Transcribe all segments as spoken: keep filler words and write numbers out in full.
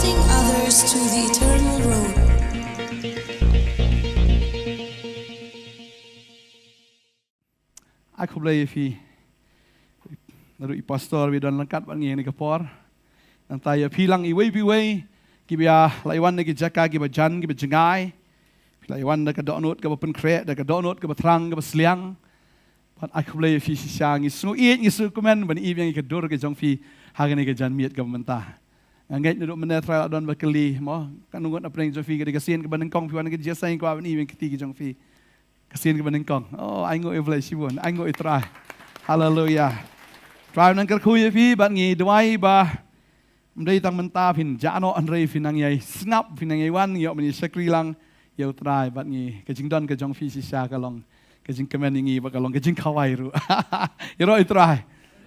Others to the eternal road. Ai khublei ïa phi. Naduh i pastor ba don lang kat bad ngi ha kane ka por. Nangta ïa phi lang iwei pa iwei kiba la ïa wan na ki jaka kiba jan kiba jngai. Phi la ïa wan da ka dohnud kaba pynkhreh, da ka dohnud kaba thrang kaba sliang. Bad ai khublei ïa phi shisha, ngi sngew ïeit, ngi sngewkmen ban ïohi ïa ka dur ka jong phi ha kane ka janmiet kaba mynta. Nga ngeit naduh mynne Trai la don ba kylli mo, kano ngut na pdeng jong phi ka dei ka sien kaba nyngkong phi wan ha ka jingïaseng, kwah ban ïohi ïa ka kti ka jong phi. Ka sien kaba nyngkong. Oh, ai nguh ïa U Blei shibun, ai nguh ïa U Trai. Haleluia. Trai un nang kyrkhu ïa phi bad ngi duwai ba ym dei tang mynta phin jah noh, hynrei phin nang ïai sngap, phin nang ïai wan, ngi ïoh ban ïa shakri lang ïa U Trai bad ngi, ka jingdon ka jong phi shisha ka long ka jingkmen ïa ngi bad ka long ka jingkhawai ruh. Ïaroh ïa U Trai.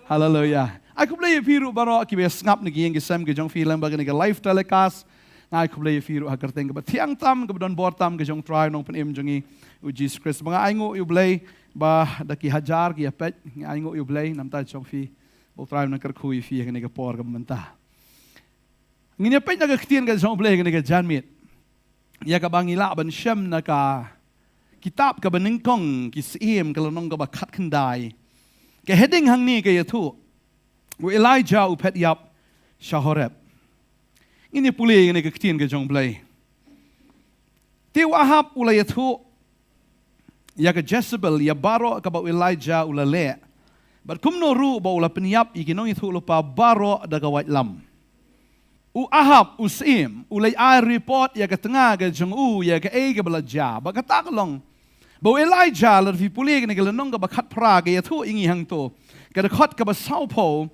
Haleluia. Ai khublei ïa phi ruh baroh kiba ïa sngap na ki ïing ki sem ka jong phi lyngba kane ka live telecast. Nga ai khublei ïa phi ruh ha ka kyrteng kaba thiang tam, kaba don bor tam ka jong U Trai Nongpynim jong ngi U Jisu Khrist. Ba nga ai nguh ïa U Blei ba da ki hajar ki ïa peit, nga ai nguh ïa U Blei namar ka jong phi. Ba U Trai un nang kyrkhu ïa phi ha kane ka por kaba mynta. Ngin ïa peit na ka ktien ka jong U Blei ha kane ka janmiet, ïa kaba ngi lah ban shem na ka kitab kaba nyngkong Ki Syiem ka lynnong kaba khatkhyndai. Ka heading hangne ka ïathuh, U Elijah u phet ïap sha Horeb. Ngin ïa pule ïa kane ka ktien ka jong U Blei. Te u Ahab u la ïathuh ïa ka Jezebel ïa baroh kaba u Elijah u la leh, bad kumno ruh ba u la pynïap ïa ki nongïathuhlypa baroh da ka waitlam. U Ahab u syiem u la ai report ïa ka tnga ka jong u ïa kaei kaba la jia, bad kata ka long ba u Elijah, lada phi pule kane ka lynnong kaba khatphra ka ïathuh ïa ngi hangto, ka dkhot kaba sawphew,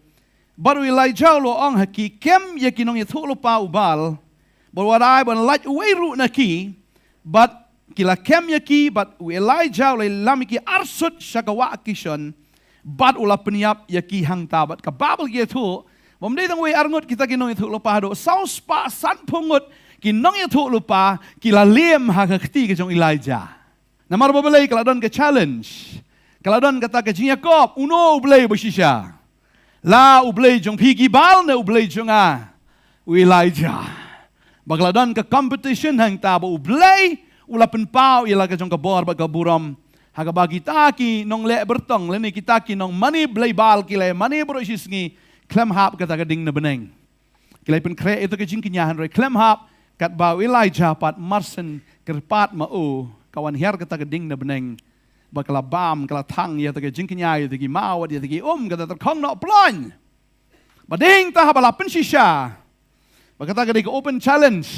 bad u Elijah u la ong ha ki, kem ïa ki nongïathuhlypa u Baal, bad wat ai ban lait uwei ruh na ki. Bad ki la kem ïa ki, bad u Elijah u la ïalam ïa ki arsut sha ka wah Kishon, bad u la pynïap ïa ki hangta. Bad ka Baibl ka ïathuh ba ym dei tang wei ar ngut kita ki nongïathuhlypa, haduh saw spah sanphew ngut ki nongïathuhlypa ki la lem ha ka kti ka jong u Elijah. Namar ba balei? Ka la don ka challenge, ka la don kata ka jingïakob, uno U Blei ba shisha? La U Blei jong phi ki Baal ne U Blei jong nga u Elijah? Ba ka la don ka competition hangta, ba U Blei u la pynpaw ïa la ka jong ka bor bad ka burom ha kaba kita ki nongleh byrtong lane kita ki nongmane blei Baal ki la ïa mane baroh shi sngi khlem hap kata ka ding na bneng. Ki la ïa pynkhreh ïa kata ka jingkñia, hynrei khlem hap, katba u Elijah pat, mar shen kyrpad ma u, ka wan hiar kata ka ding na bneng, bad ka la bam, ka la thang ïa kata ka jingkñia, ïa kata ki maw, ïa kata ki um, kata tyrkhong noh ploiñ. Bad dei hangta haba la pynshisha ba kata ka dei ka open challenge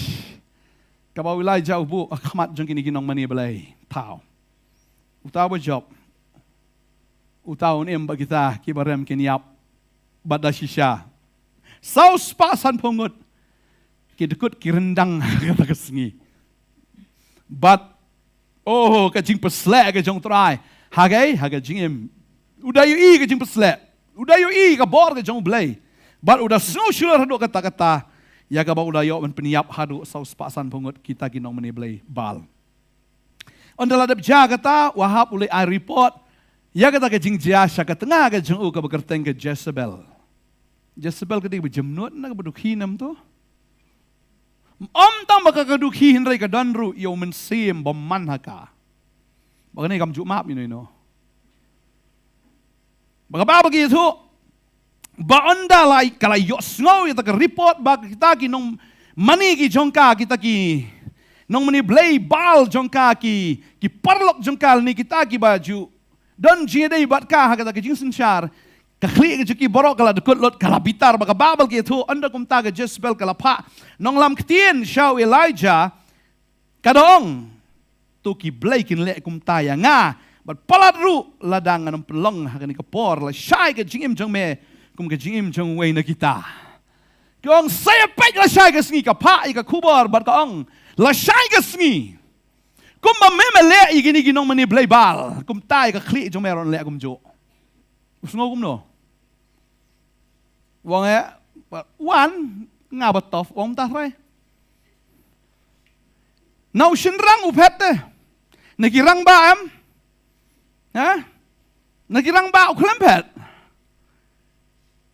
kaba u Elijah u buh ha khmat jong kine ki nongmane blei. Thaw, uta uba jop, uta un im bad kita kiba rem kin ïap. Bad da shisha, saw spah sanphew ngut ki dkut ki ryndang ha kata ka sngi. Bad, oh, ka jingpysleh ka jong U Trai ha ka, ha ka jingim. U da ïohi ka jingpysleh, u da ïohi ka bor ka jong U Blei, bad u da sngew shlur haduh katta katta ïa kaba u da ïoh ban pynïap haduh saw spah sanphew ngut kita ki nongmane blei Baal. Ynda la dep jia kata, u Ahab u leit ai report ïa kata ka jingjia sha ka tnga ka jong u kaba kyrteng ka Jezebel. Jezebel ka dei kaba jemnud ne kaba dukhi ne em to? Ym tang ba ka dukhi, hynrei ka don ruh ïa u mynsiem bymman ha ka. Ba kane kam ju map ïa u, ïa u. Ba ka Baibl ka ïathuh ba ynda la ka la ïohsngew ïa kata ka report ba kita ki nongmane ki jong ka, kita ki nongmane blei Baal jong ka, ki, ki paralok jong ka, lane kita kiba ju don jingïadei bad ka ha kata ka jingsynshar, ka khlieh ka jong ki baroh ka la dkut lut, ka la bitar. Ba ka Baibl ka ïathuh ynda kumta ka Jezebel ka la phah nonglam ktien sha u Elijah, ka da ong, to ki blei kin leh kumta ïa nga bad palat ruh lada ngan ym pynlong ha kane ka por, lashai ka jingim jong me kum ka jingim jong uwei na kita. Ki ong, sa ïa peit lashai ka sngi, ka phah ïa ka khubor bad ka ong, lashai ka sngi, kumba me me leh ïa kine ki nongmane blei Baal, kumta ïa ka khlieh jong me ruh yn leh kumjuh. U sngew kumno? U ong, eh, wan, nga ba tough, u ong, mynta hynrei na u shynrang u phet te, na ki rangbah em? Ha? Na ki rangbah u khlem phet.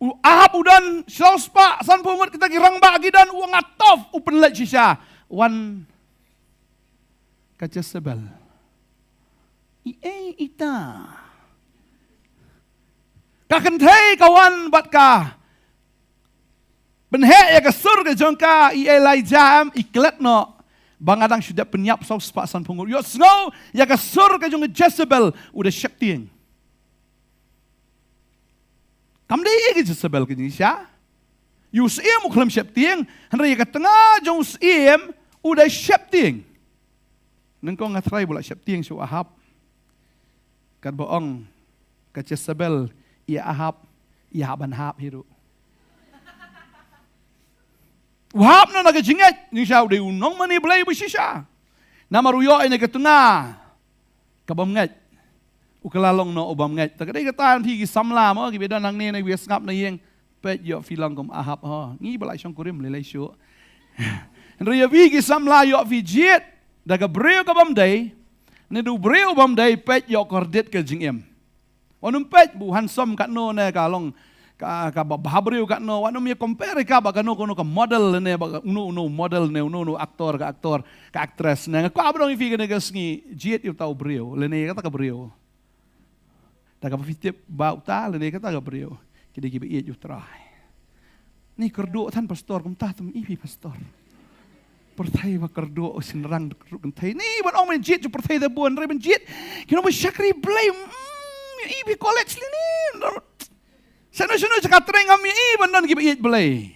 U Ahab u don saw spah sanphew ngut kita ki rangbah ki don, u ong nga tough, u pynleit shisha. Wan ka Jezebel. I ei ita? Ka kynthei ka wan bad ka pynheh ïa ka sur ka jong ka, i Elijah em, i klet noh ba nga dang shu dep pynïap saw spah sanphew ngut. Ïohsngew ïa ka sur ka jong ka Jezebel, u da sheptieng. Kam dei ïa ka Jezebel ka jingshisha. Ïa u syiem u khlem sheptieng, hynrei ïa ka tnga jong u syiem u da sheptieng. Nyngkong nga trai ba u la sheptieng sha u Ahab. Katba ong ka Jezebel ïa Ahab, ïa ban hap hi ruh. U hap noh na ka jingngeit, jingshisha u dei u nongmane Blei ba shisha. Namar u ïoh ïa ka tnga ka bym ngeit. U kylla long noh u bym ngeit. Te ka dei kata phi ki samla mo, kiba don hangne ne kiba sngap na ïing. Peit, ïoh phi long kum Ahab ho. Ngi ba la shongkurim lei lei shuh. Hynrei ïa phi ki samla, ïoh phi jied da ka briew ka bym dei, ne da u briew bym dei, peit, ïoh kordit ka jingim. Wat nym peit ba u handsome katno ne ka long ka, ka ba bha briew katno, wat nym ïa compare ïa ka bad kano kano ka model ne bad uno uno model ne uno uno actor, ka actor, ka actress ne. Nga kwah ba dang ïa phi kane ka sngi, jied ïa uta u briew lane kata ka briew. Da kaba phi tip ba uta lane kata ka briew ki dei kiba ïeit ïa u Trai. Ni kyrduh than pastor, kumta tam i phi pastor. Pyrthei ba kyrduh, shynrang kyrduh kynthei. Ni ban ong ban jied jong pyrthei da bun, hynrei ban jied ki nongba shakri Blei. Mm, i phi college lane. Shano shano jaka trei ngam i ban don kiba ïeit Blei.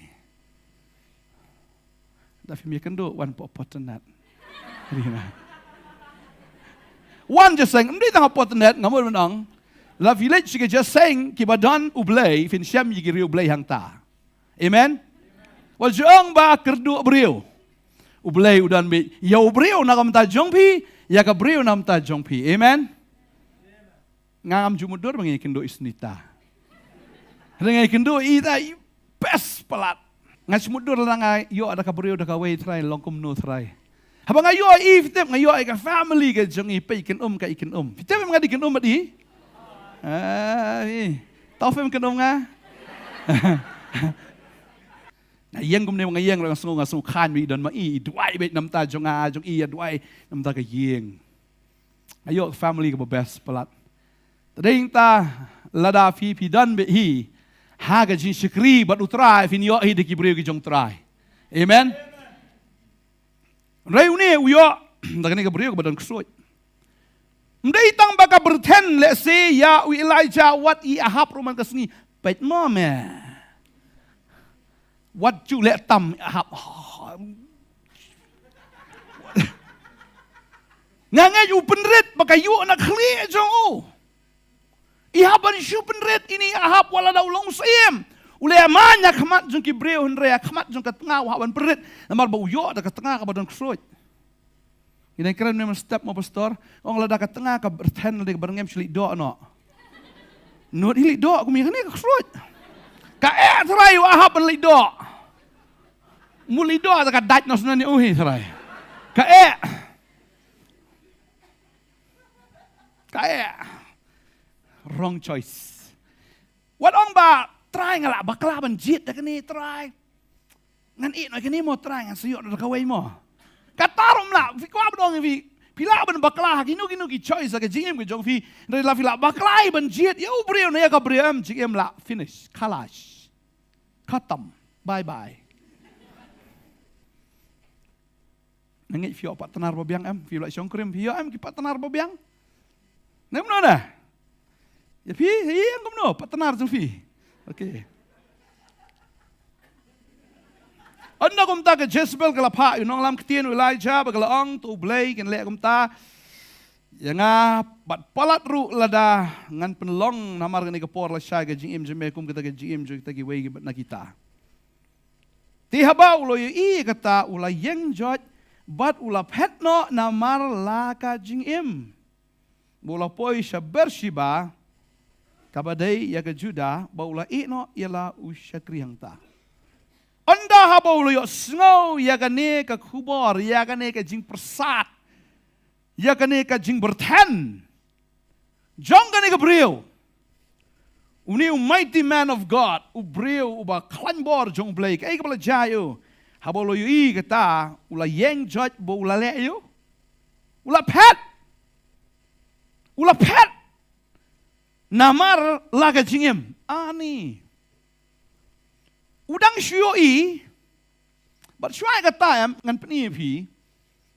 Da phim ïakynduh, wan hapoh Portnet. Wan jingïaseng, ym dei tang hapoh Portnet, nga mut ban ong. La phi leit sha ki jingïaseng kiba don U Blei, phin shem ïa ki riew Blei hangta. Amen. Wat ju ong ba kyrduh briew. U Blei u don beit ïa u briew na ka bynta jong phi, ïa ka briew na ka bynta jong phi. Amen. Nga ngam ju mutdur ba nga ïakynduh ïa i Sunita. Hynrei nga ïakynduh ïa ita, i best palat. Nga shu mutdur lada nga ïoh da ka briew da kawei, Trai, long kumno, Trai? Haba nga ïoh ïa i, phi tip, nga ïoh ïa ka family ka jong i, peit, i kynum ka, i kynum. Phi tip em nga dei kynum bad i? Ai. Tau phim kynum nga? Nga ïeng kumne, nga ïeng, nga sngew, nga sngew khlaiñ ba i don ma i, i duwai beit na ka bynta jong nga, jong i ïa duwai na ka bynta ka ïing. Nga ïoh ka family kaba best palat. Te dei nangta lada phi, phi don beit hi ha ka jingshakri bad u Trai, phin ïoh hi da ki briew ki jong u Trai. Amen. Hynrei une u ïoh da kane ka briew kaba don ksuid. Ym dei tang ba ka byrthen lehse ïa u Elijah, wat ïa Ahab ruh man ka sngi. Peit mo me. Wat ju leh tam Ahab. Nga ngeit u pynrit ba ka ïuh na khlieh jong u. I hap ban shu pynrit ine i Ahab wat la da u long syiem. U leh man ha khmat jong ki briew, hynrei ha khmat jong ka tnga u hap ban pynrit. Namar ba u ïoh da ka tnga kaba don ksuid. Ine kren ne man step mo pastor, ong lada ka tnga ka byrthen lada ka byrngem shu leit doh noh. Nud i leit doh kum ïa kane ka ksuid. Ka eh Trai u Ahab ban leit doh. Mu leit doh ta ka dait noh snan ïa u hi Trai. Ka eh. Ka eh. Wrong choice. Wat ong ba Trai nga lah bakla ban jied da kane Trai. Ngan ïeh noh kane mo Trai, ngan sa ïoh da kawei mo. Kata ruh ym lah, phi kwah ban ong ïa phi. Phi lah ban bakla ha kino kino ki choice ha ka jingim ka jong phi. Hynrei la phi lah bakla ban jied ïa u briew ne ïa ka briew em, jingim lah finish, khalas. Khatam. Bye bye. Nga ngeit phi ïoh partner ba biang em, phi la shongkurim, phi ïoh em ki partner ba biang? Nang mano na? Ïa phi, ïa kumno partner jong phi? Okay. Ynda kumta ka Jezebel ka la phah ïa u nonglam ktien u Elijah ba ka la ong, to U Blei kin leh kumta ïa nga bad palat ruh lada ngan pynlong namar kane ka por lashai ka jingim jong me kum kita ka jingim jong kita kiwei na kita. Te haba u la ïohi ïa kata u la ïeng joit bad u la phet noh namar la ka jingim. Ba u la poi sha Beersheba kaba dei ïa ka Judah, ba u la ïeh noh ïa la u shakri hangta. Ynda haba u la ïohsngew ïa kane ka khubor, ïa kane ka jingpyrsad, ïa kane ka jingbyrthen jong kane ka briew, Une u mighty man of God, u briew uba khlaiñ bor jong U Blei, kaei kaba la jia ïa u? Haba u la ïohi kata, u la ïeng joit bad u la leh ïa u. U la phet. U la phet. Namar la ka jingim. Ani. U dang shu ïohi. Bad shuwa ïa kata em, ngan pyni ïa phi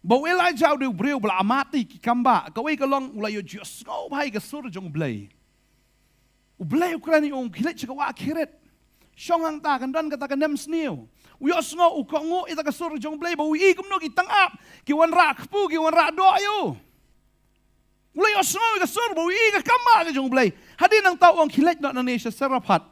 ba u Elijah u dei u briew ba la amat ïa ki kambah, kawei ka long u la ïohsngew bha ïa ka sur jong U Blei. U Blei u kren ïa u, khie leit sha ka wah Kerith. Shong hangta, kan don kata ka nemsniew. U ïohsngew, u kohnguh ïa kata ka sur jong U Blei, ba u ïohi kumno ki tyngab ki wanrah kpu, ki wanrah doh ïa u. U la ïohsngew ïa ka sur, ba u ïohi ka kambah ka jong U Blei. Hadien nangta u ong, khie leit noh nangne sha Zarephath.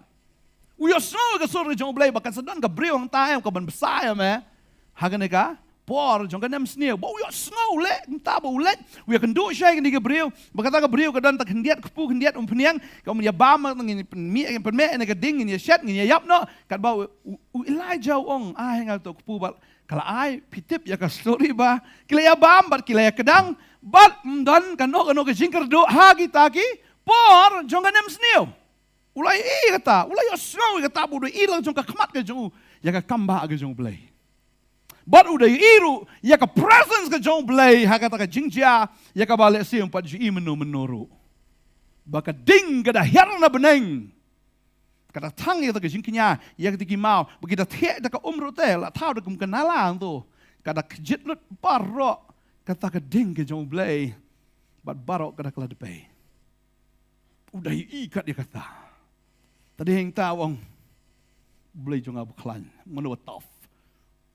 U ïohsngew ïa ka sur ka jong U Blei, ba kan sa don ka briew hangta em, kaban bsa ïa me ha kane ka por jong ka nemsniew. Ba u ïohsngew, leh kumta, ba u leit, u ïakynduh shai ïa kane ka briew, ba kata ka briew ka don tang khyndiat kpu, khyndiat umphniang. Ka ong, ïa bam, ngin pynmih, ngin pynmih ïa kane ka ding, ngin ïashet, ngin ïaïap noh. Katba u, u, u Elijah u ong, ai, hynrei to kpu, ba ka la ai, phi tip ïa ka story ba ki la ïa bam bad ki la ïa kdang, bad ym don kano kano ka jingkyrduh ha kita ki por jong ka nemsniew. U la ïohi kata, u la ïohsngew ïa kata, bad u ïohi la jong ka khmat ka jong u ïa ka kambah ka jong U Blei. Bad u da ïohi ruh ïa ka presence ka jong U Blei ha kata ka jingjia, ïa kaba lehse ym pat ju ïohi mynno mynno ruh. Ba ka ding ka da hiar na bneng. Ka da thang ïa kata ka jingkñia ïa kita ki maw, ba ki da thiah da ka um ruh te, la thaw da kum ka nala hangto. Ka da kjit lut baroh kata ka ding ka jong U Blei. Bad baroh ka da kylla dpei. U da ïohi kat ïa kata. Te hadien nangta u ong, U Blei jong nga uba khlaiñ, mano ba tough.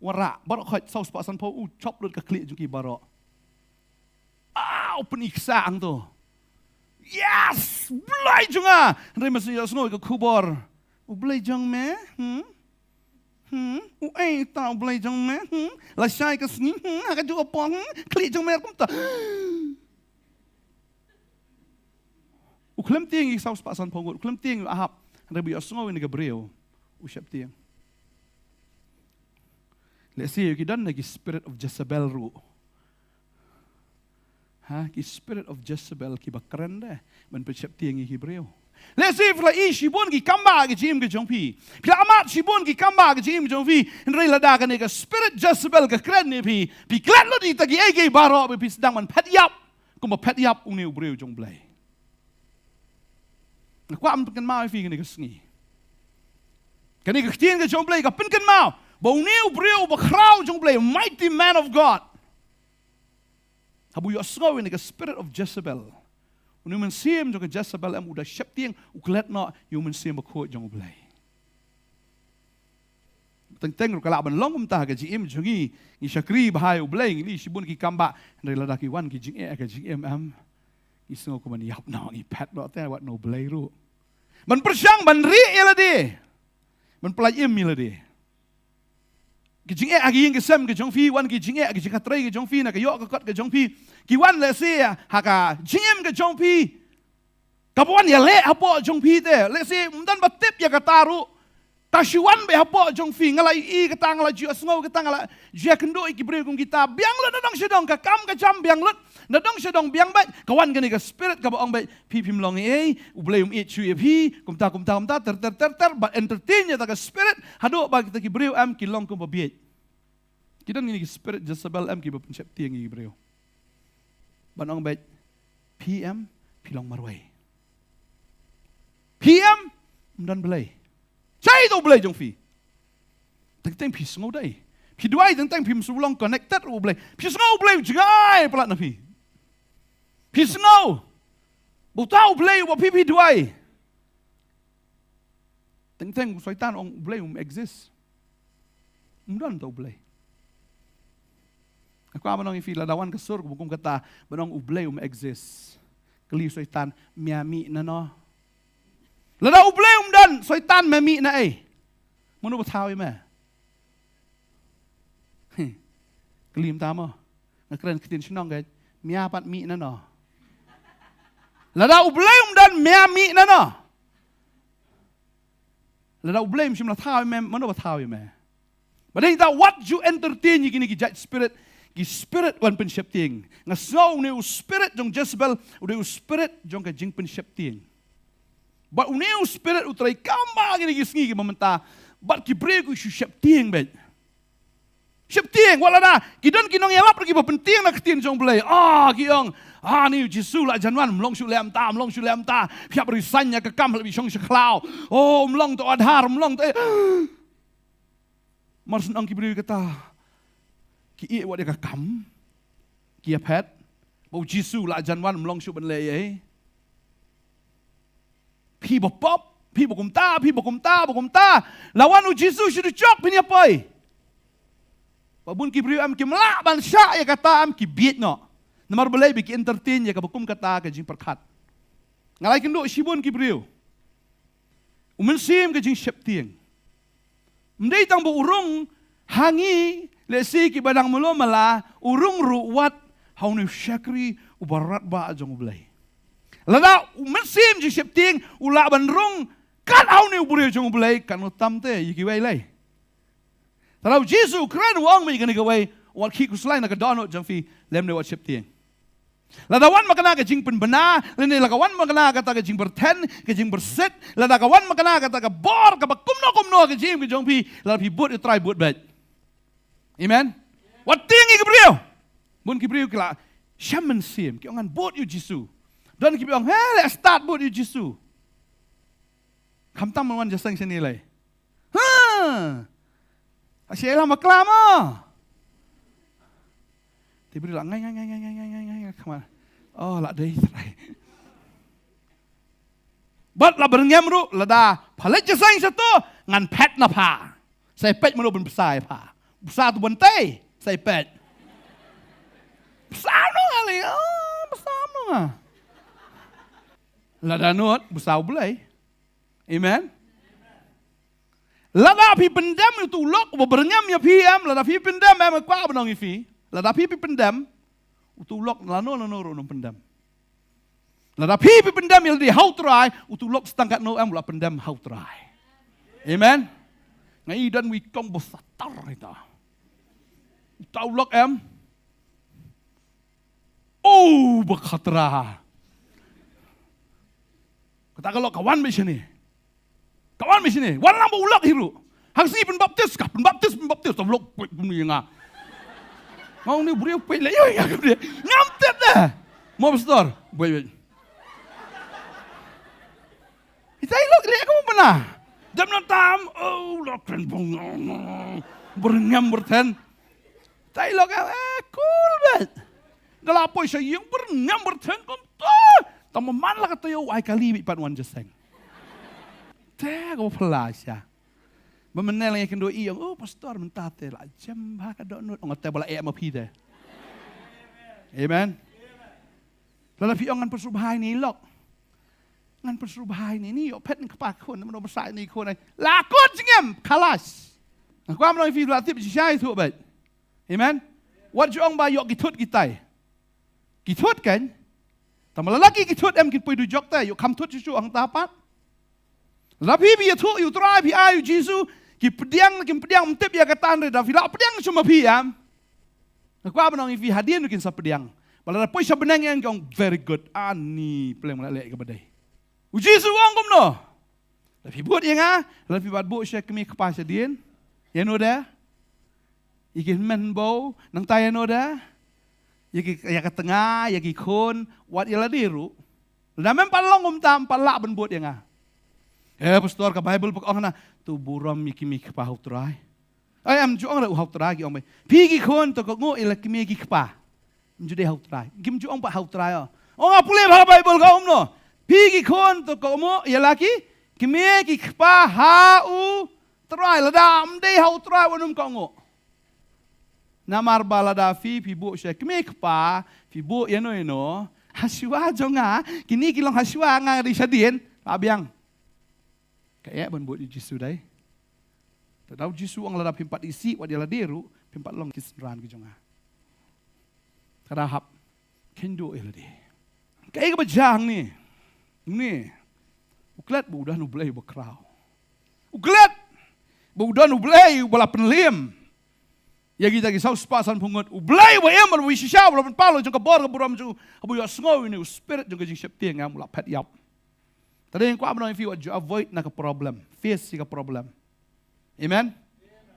Wanrah baroh khoit saw spah san phew, u chop lut ka khlieh jong ki baroh. Ah, u pyni ksa hangto. Yes! U Blei jong nga! Hynrei mynta u ïohsngew ïa ka khubor. U Blei jong me? Hmm? Hmm? Uei uta U Blei jong me? Hmm? Lashai ka sngi? Hmm? Ha kajuh ka por? Hmm? Khlieh jong me kumta. U khlem tieng ïa ki saw spah san phew ngut, u khlem tieng ïa u Ahab. Hynrei ba u ïohsngew ïa kane ka briew, u sheptieng. Lehse ki don na ki spirit of Jezebel ruh. Ha, ki spirit of Jezebel kiba kren de ban pynsheptieng ïa ki briew. Lehse phi la ïohi shibun ki kambah ha ka jingim ka jong phi. Phi la amat shibun ki kambah ha ka jingim ka jong phi. Hynrei lada kane ka spirit Jezebel ka kren ïa phi, phi klet lut ïa kita kiei kiei baroh ba phi sdang ban phet ïap. Kumba phet ïap une u briew jong U Blei. Nga kwah ban pynkynmaw ïa phi kane ka sngi. Kane ka ktien ka jong U Blei ka pynkynmaw ba une u briew uba khraw jong U Blei, mighty man of God. Haba u ïohsngew ïa kane ka spirit of Jezebel. Une u mynsiem jong ka Jezebel em u da sheptieng, u klet noh ïa u Mynsiem Bakhuid jong U Blei. Teng teng ruh ka lah ban long kumta ha ka jingim jong ngi, ngi shakri bha ïa U Blei, ngi leh shibun ki kambah, hynrei lada ki wan ki jingeh ha ka jingim em, ngi sngew kumban ïap noh, ngi phet noh te wat na U Blei ruh. Ban pyrshang ban rieh ïa lade, ban pyllait im ïa lade. Ki jingeh ha ki ïing ki sem ki jong phi, wan ki jingeh ha ki jingkhatrei ki jong phi, na ka ïoh ka kot ka jong phi, ki wan lehse ha ka jingim ka jong phi. Kaba wan ïaleh hapoh jong phi te, lehse ym don ba tip ïa kata ruh. Ta shu wan beit hapoh jong phi, nga la ïohi kata, nga la ju ïohsngew kata, nga la ju ïakynduh ïa ki briew kum kita. Biang lut na dong sha dong, ka kam ka jam biang lut na dong sha dong, biang beit. Ka wan kane ka spirit kaba ong beit, phi phim long ei ei, U Blei um ïeit shuh ïa phi, kumta kumta kumta, ter ter ter ter, ba entertain ïa kata ka spirit, haduh ba kita ki briew em ki long kumba bieit. Ki don kine ki spirit Jezebel em kiba pynsheptieng ïa ki briew. Ban ong beit, phi em, phi long marwei. Phi em, ym don Blei. Shaei uta U Blei jong phi? Teng teng phi sngew dei. Phi duwai teng teng, phim shu long connected U Blei. Phi sngew U Blei u jngai palat na phi. Phi sngew ba uta U Blei uba phi phi duwai. Teng teng u Soitan ong U Blei um exist. Ym don uta U Blei. Nga kwah ban ong ïa phi, lada wan ka sur kaba kum kata ban ong U Blei um exist, kylli u Soitan, me ïa mih nano? Lada U Blei um don, Soitan me mih na ei? Mano ba thaw ïa me? Kylli mynta mo. Nga kren ktien shnong ka, me ïa pat mih nano? Lada U Blei um don, me ïa mih nano? Lada U Blei um shym la thaw ïa me, mano ba thaw ïa me? Bad ynda wat ju entertain ïa kine ki jait spirit, ki spirit ban pynsheptieng. Nga sngew une u spirit jong Jezebel u dei u spirit jong ka jingpynsheptieng. Bad une u Spirit u trei kam ba kine ki sngi kiba mynta. Bad ki briew ki shu sheptieng beit. Sheptieng, wat lada ki don ki nongïalap ruh kiba pyntieng na ka ktien jong U Blei. Ah, ki ong, ah, ni u Jisu la jan wan, ym long shuh lem ta, ym long shuh lem ta. Phi hap resign ïa ka kam, la phi shong sha khlaw. Oh, ym long to Aadhaar, ym long to. Mar shen ong ki briew kata, ki ïeh wat ïa ka kam, ki ïaphet ba u Jisu la jan wan, ym long shuh ban leh ei ei. Phi ba pop, phi ba kumta, phi ba kumta, ba kumta. La wan u Jisu shu dujok phin ïa poi. Ba bun ki briew em kim lah ban shah ïa kata, em ki bieit noh. Namar balei? Ba ki entertain ïa kaba kum kata ka jingpyrkhat. Nga la ïakynduh shibun ki briew. U mynsiem ka jingsheptieng. Ym dei tang ba u rung ha ngi, lehse kiba dang mluh mala, u rung ruh wat ha une u shakri uba radbah jong U Blei. Lada u mynsiem jingsheptieng u lah ban rung kat ha une u briew jong U Blei, kan ym tam te ïa kiwei lei. Te lada u Jisu u kren u ong ma ïa kane kawei, wat khih khuslai na ka dohnud jong phi, lymne wat sheptieng. Lada wan ma kane ka jingpynbna, lane lada ka wan ma kane kata ka jingpyrthen, ka jingpyrsit, lada ka wan ma kane kata ka bor, kaba kumno kumno ka jingim ka jong phi, lada phi bud ïa U Trai, bud beit. Amen. Wat tieng ïa ki briew. Bun ki briew ki la shem mynsiem, ki ong ngan bud ïa u Jisu. Don ki briew ong, he, leh start bud ïa u Jisu. Khamtam wan jingïaseng shane lei. Ha. Ashe la ma klam ah. Te briew la ngai ngai ngai ngai. Kham. Oh, la dei Trai. Bad la byrngem ruh, lada pha leit jingïaseng shato, ngan phet na pha. Sa ïa peit mano ban bsa ïa pha. Bsa tu ban tei, sa ïa peit. Bsa mano nga lei, oh, bsa mano nga. Lada nud, bsa U Blei. Amen. Lada phi pyndem ïa utu u lok uba byrngem ïa phi em, lada phi pyndem em, nga kwah ban ong ïa phi. Lada phi, phi pyndem, utu u lok lano lano ruh un ym pyndem. Lada phi, phi pyndem ïa lade ha U Trai, utu u lok tang katno em u la pyndem ha U Trai. Amen. Nga i don wi kong ba satar ita. Uta u lok em. Oh, ba khatra. Kata ka lok ka wan beit shane. Ka wan beit shane. Wan lang bad u lok hi ruh. Hang sngi pynbaptis ka, pynbaptis, pynbaptis. Tam lok peit kumne ïa nga. Nga ong ne u briew peit leh ïa nga kumne. Ngam tip de. Mo pastor. Peit, peit. Ita i lok leh kumno pynah. Dam na tam. Oh, lok kren bong. Byrngem byrthen. Ita i lok, eh, cool beit. Nga la poi sha ïing byrngem byrthen kumta. Tang ba man la ka taïew ai kali beit pat wan jingïaseng. Te ka ba phylla sha. Ba mynne la nga ïakynduh i ong, oh, pastor mynta te la jem bha ka dohnud. Ong te ba la eh ma phi te. Amen. Lada phi ong ngan pynsngewbha ïa ine i lok. Ngan pynsngewbha ïa ine, ïoh phet ïa kpa khun, namar ba sa ine i khun ai. La kut jingim, khalas. Nga kwah ban ong ïa phi la tip shisha ïathuh beit. Amen. Wat ju ong ba ïoh ki thut ki tai. Ki thut kan. Tang ba lada ki, ki thut em kin poi dujok te, ïoh kham thut shuh shuh hangta pat. Lada phi, phi ïathuh ïa U Trai, phi ai ïa U Jisu, ki pdiang, ki pdiang, ym tip ïa kata hynrei da phi lah pdiang shuh ma phi em. Nga kwah ban ong ïa phi hadien ruh kin sa pdiang. Ba lada poi sha bneng ïa nga ki ong very good. Ani, pleng ma la leh kaba dei. U Jisu u ong kumno? Lada phi bud ïa nga, lada phi bad buh sha kmie kpa shadien. Ïa no de? Ïa ki hynmen hynbew, nangta ïa no de? Ïa ki, ïa ka tnga, ïa ki khun, wat ïa lade ruh. Lada mem pat long kumta, mem pat lah ban bud ïa nga. Eh, pastor, ka Baibl pat ka ong na, to burom ïa ki kmie ki kpa ha U Trai. Ai, em ju ong ruh ha U Trai ki ong beit. Phi ki khun to kohnguh ïa la ki kmie ki kpa. Em ju dei ha U Trai. Kim ju ong pat ha U Trai oh. Ong ha pule ha Baibl ka ong kumno. Phi ki khun to kohnguh ïa la ki kmie ki kpa ha U Trai. Lada em dei ha U Trai wat nym kohnguh. Namar ba lada phi, phi buh sha kmie kpa, phi buh ïa no ïa no. Hashwa jong nga, kine ki long hashwa nga dei shadien, la biang. Ka eh ban bud ïa U Jisu dei. Te da U Jisu ong lada phim pat isih wat ïa lade ruh, phim pat long ki synran ki jong nga. Ka da hap kynduh ïa lade. Kaei kaba jia hangne? Hangne. U klet ba u don U Blei uba khraw. U klet ba u don U Blei uba la pynliem ïa kita ki saw spah sanphew ngut. U Blei uba im, uba shisha, uba la pynpaw la jong ka bor ka burom jong u, haba u ïohsngew ïa une u spirit jong ka jingsheptieng, em, u la phet ïap. Te dei nga kwah ban ong ïa phi wat ju avoid na ka problem. Face ïa ka problem. Amen.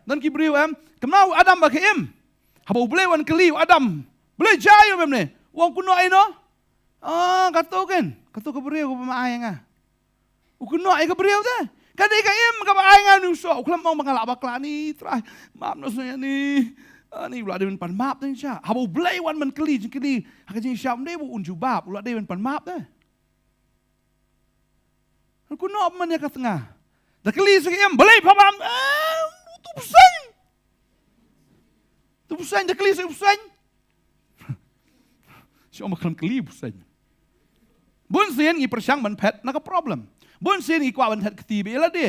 Don ki briew em, kumno u Adam ba ka im. Haba U Blei wan kylli u Adam, Blei, jia ïa u mynne. U ong, kynnoh ïa no? Ah, kato ken, kato ka briew kaba ma ai nga. U kynnoh ïa ka briew te. Ka dei ka im kaba ai nga ïa u soh. U khlem ong ba nga lah bakla ni Trai, map noh sha ïa ni. Ani u la dei ban pan map te shisha. Haba U Blei wan ban kylli jingkylli ha ka jingshisha, ym dei ba un jubab, u la dei ban pan map te. Kynnoh ba man ïa ka tnga. Da kylli sa ka im, balei pha bam? Ah, tu bseiñ. Tu bseiñ, da kylli sa u bseiñ. Shu ong ba khlem kylli u bseiñ. Bun sien ngi pyrshang ban phet na ka problem. Bun sien ngi kwah ban phet kti bad ïa lade.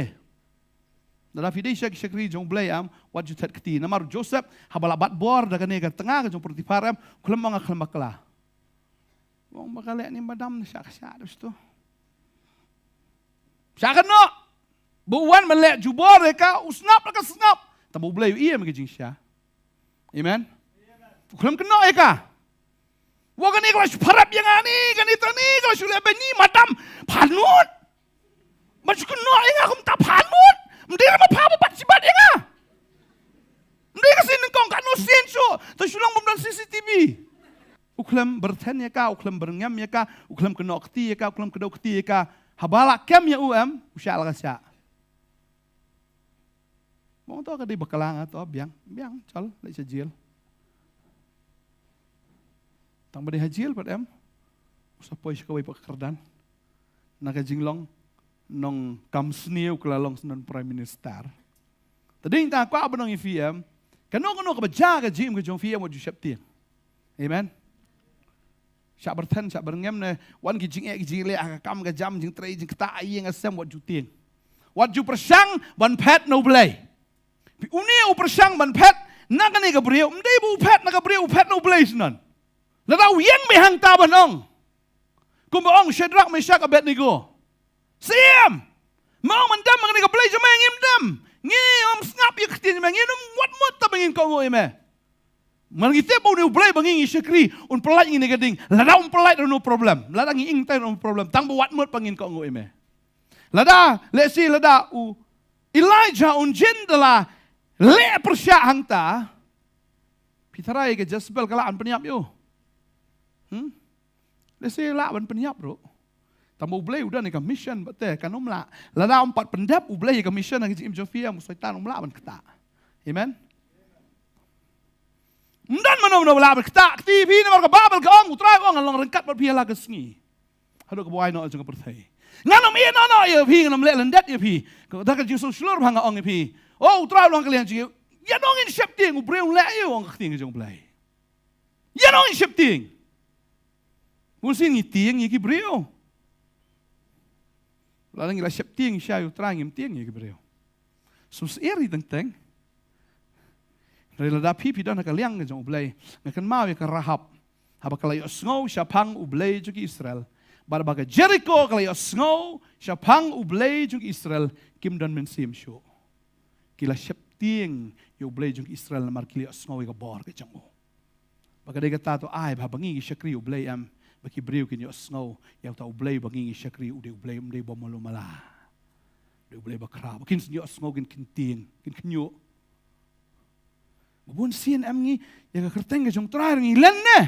Lada phi dei sha ki shakri jong U Blei em, wat ju phet kti. Namar u Joseph, haba la bat bor da kane ka tnga ka jong u Potiphar em, u khlem ong nga khlem bakla. Ong ba ka leh ni madam, shah ka shah dus tu. Shah kynnoh. Ba u wan ban leh jubor ïa ka, u sngap la ka sngap. Tangba U Blei u ïa ma ka jingshisha. Amen. U khlem kynnoh ïa ka. Wa kane ka la shu pharap ïa nga ni, kane ta ni, ka la shu leh ba ni madam. Pha nud. Ban shu kynnoh ïa nga kumta, pha nud. Ym dei ma pha ba bat shi bat ïa nga. Ym dei ka sien nyngkong, katno sien shuh. Te shu long bym don C C T V. U khlem byrthen ïa ka, u khlem byrngem ïa ka, u khlem kynnoh kti ïa ka, u khlem kdew kti ïa ka. Haba la kem ïa u em, u shah la ka shah. Mong to ka dei bakla nga to, biang, biang, chal, leit sha jail. Tangba dei ha jail pat em, u sa poi sha kawei pat ka kyrdan. Na ka jinglong nongkam sniew, ka la long sa non Prime Minister. Te dei nga kwah ban ong ïa phi em, kano kano kaba jia ka jingim ka jong phi em, wat ju sheptieng. Amen. Shah byrthen, shah byrngem ne, wan ki jingeh ki jingleh ha ka kam ka jam, jingtrei jingktah, ïing ha sem, wat ju tieng. Wat ju pyrshang ban phet na U Blei. Une u pyrshang ban phet na kane ka briew, ym dei ba u phet na ka briew, u phet na U Blei snon. Lada u ïeng beit hangta ban ong, kumba ong Shadrach, Meshach, Abednego, Siem! Ma ong ban dem ha kane ka Blei jong me, ngim dem. Ngim sngap ïa ka ktien jong me, ngin ym wat mut tang ba ngin kohnguh ïa me. Namar ngi tip ba une u Blei ba ngi ngi shakri un pyllait ngi na ka ding. Lada um pyllait ruh no problem. Lada ngi ing tai ruh no problem. Tang ba wat mut ba ngin kohnguh ïa me. Lada, lehse lada u Elijah un jin da la leh pyrshah hangta, phi tharai ka Jezebel ka lah ban pynïap ïa u? Hmm? Lehse lah ban pynïap ruh. Tang ba u Blei u don ïa ka mission bad te kan ym lah. Lada um pat pyndep u Blei ïa ka mission ha ka jingim jong phi, em, u Soitan um lah ban ktah. Amen. Ym don mano mano ba lah ban ktah kti phi namar ka Baibl ka ong, u Trai u ong, ngan long ryngkat bad phi ïa la ka sngi. Haduh kaba wai noh jong ka pyrthei. Ngan ym ïehnoh noh ïa phi, ngan ym leh lyndet ïa phi. Ka, da ka jingsngewshlur ba nga ong ïa phi, oh, u Trai u long ka liang jong ngi. Ïa nong in sheptieng, u briew u leh ïa u, ong ka ktien ka jong u Blei. Ïa nong in sheptieng. Bun sien ngi tieng ïa ki briew. Lada ngi la sheptieng shisha ïa u Trai, ngim tieng ïa ki briew. Sngewsih ïa teng teng. Hynrei lada phi phi don ha ka liang ka jong u Blei, nga kynmaw ïa ka Rahab. Haba ka la ïohsngew shaphang u Blei jong ki Israel, bad ba ka Jeriko ka la ïohsngew shaphang u Blei jong ki Israel, kim don mynsiem shuh. Ki la sheptieng ïa u Blei jong ki Israel namar ki la ïohsngew ïa ka bor ka jong u. Ba ka dei kata to ai ba haba ngi ngi shakri u Blei, em, ba ki briew kin ïohsngew ïa uta u Blei ba ngi ngi shakri u dei u Blei, um dei ba malu mala. U dei u Blei ba khraw. Ba kin ïohsngew, kin, kin tieng, kin khynñiuh. Ba bun sien, em, ngi ïa ka kyrteng ka jong u Trai ngi len ne.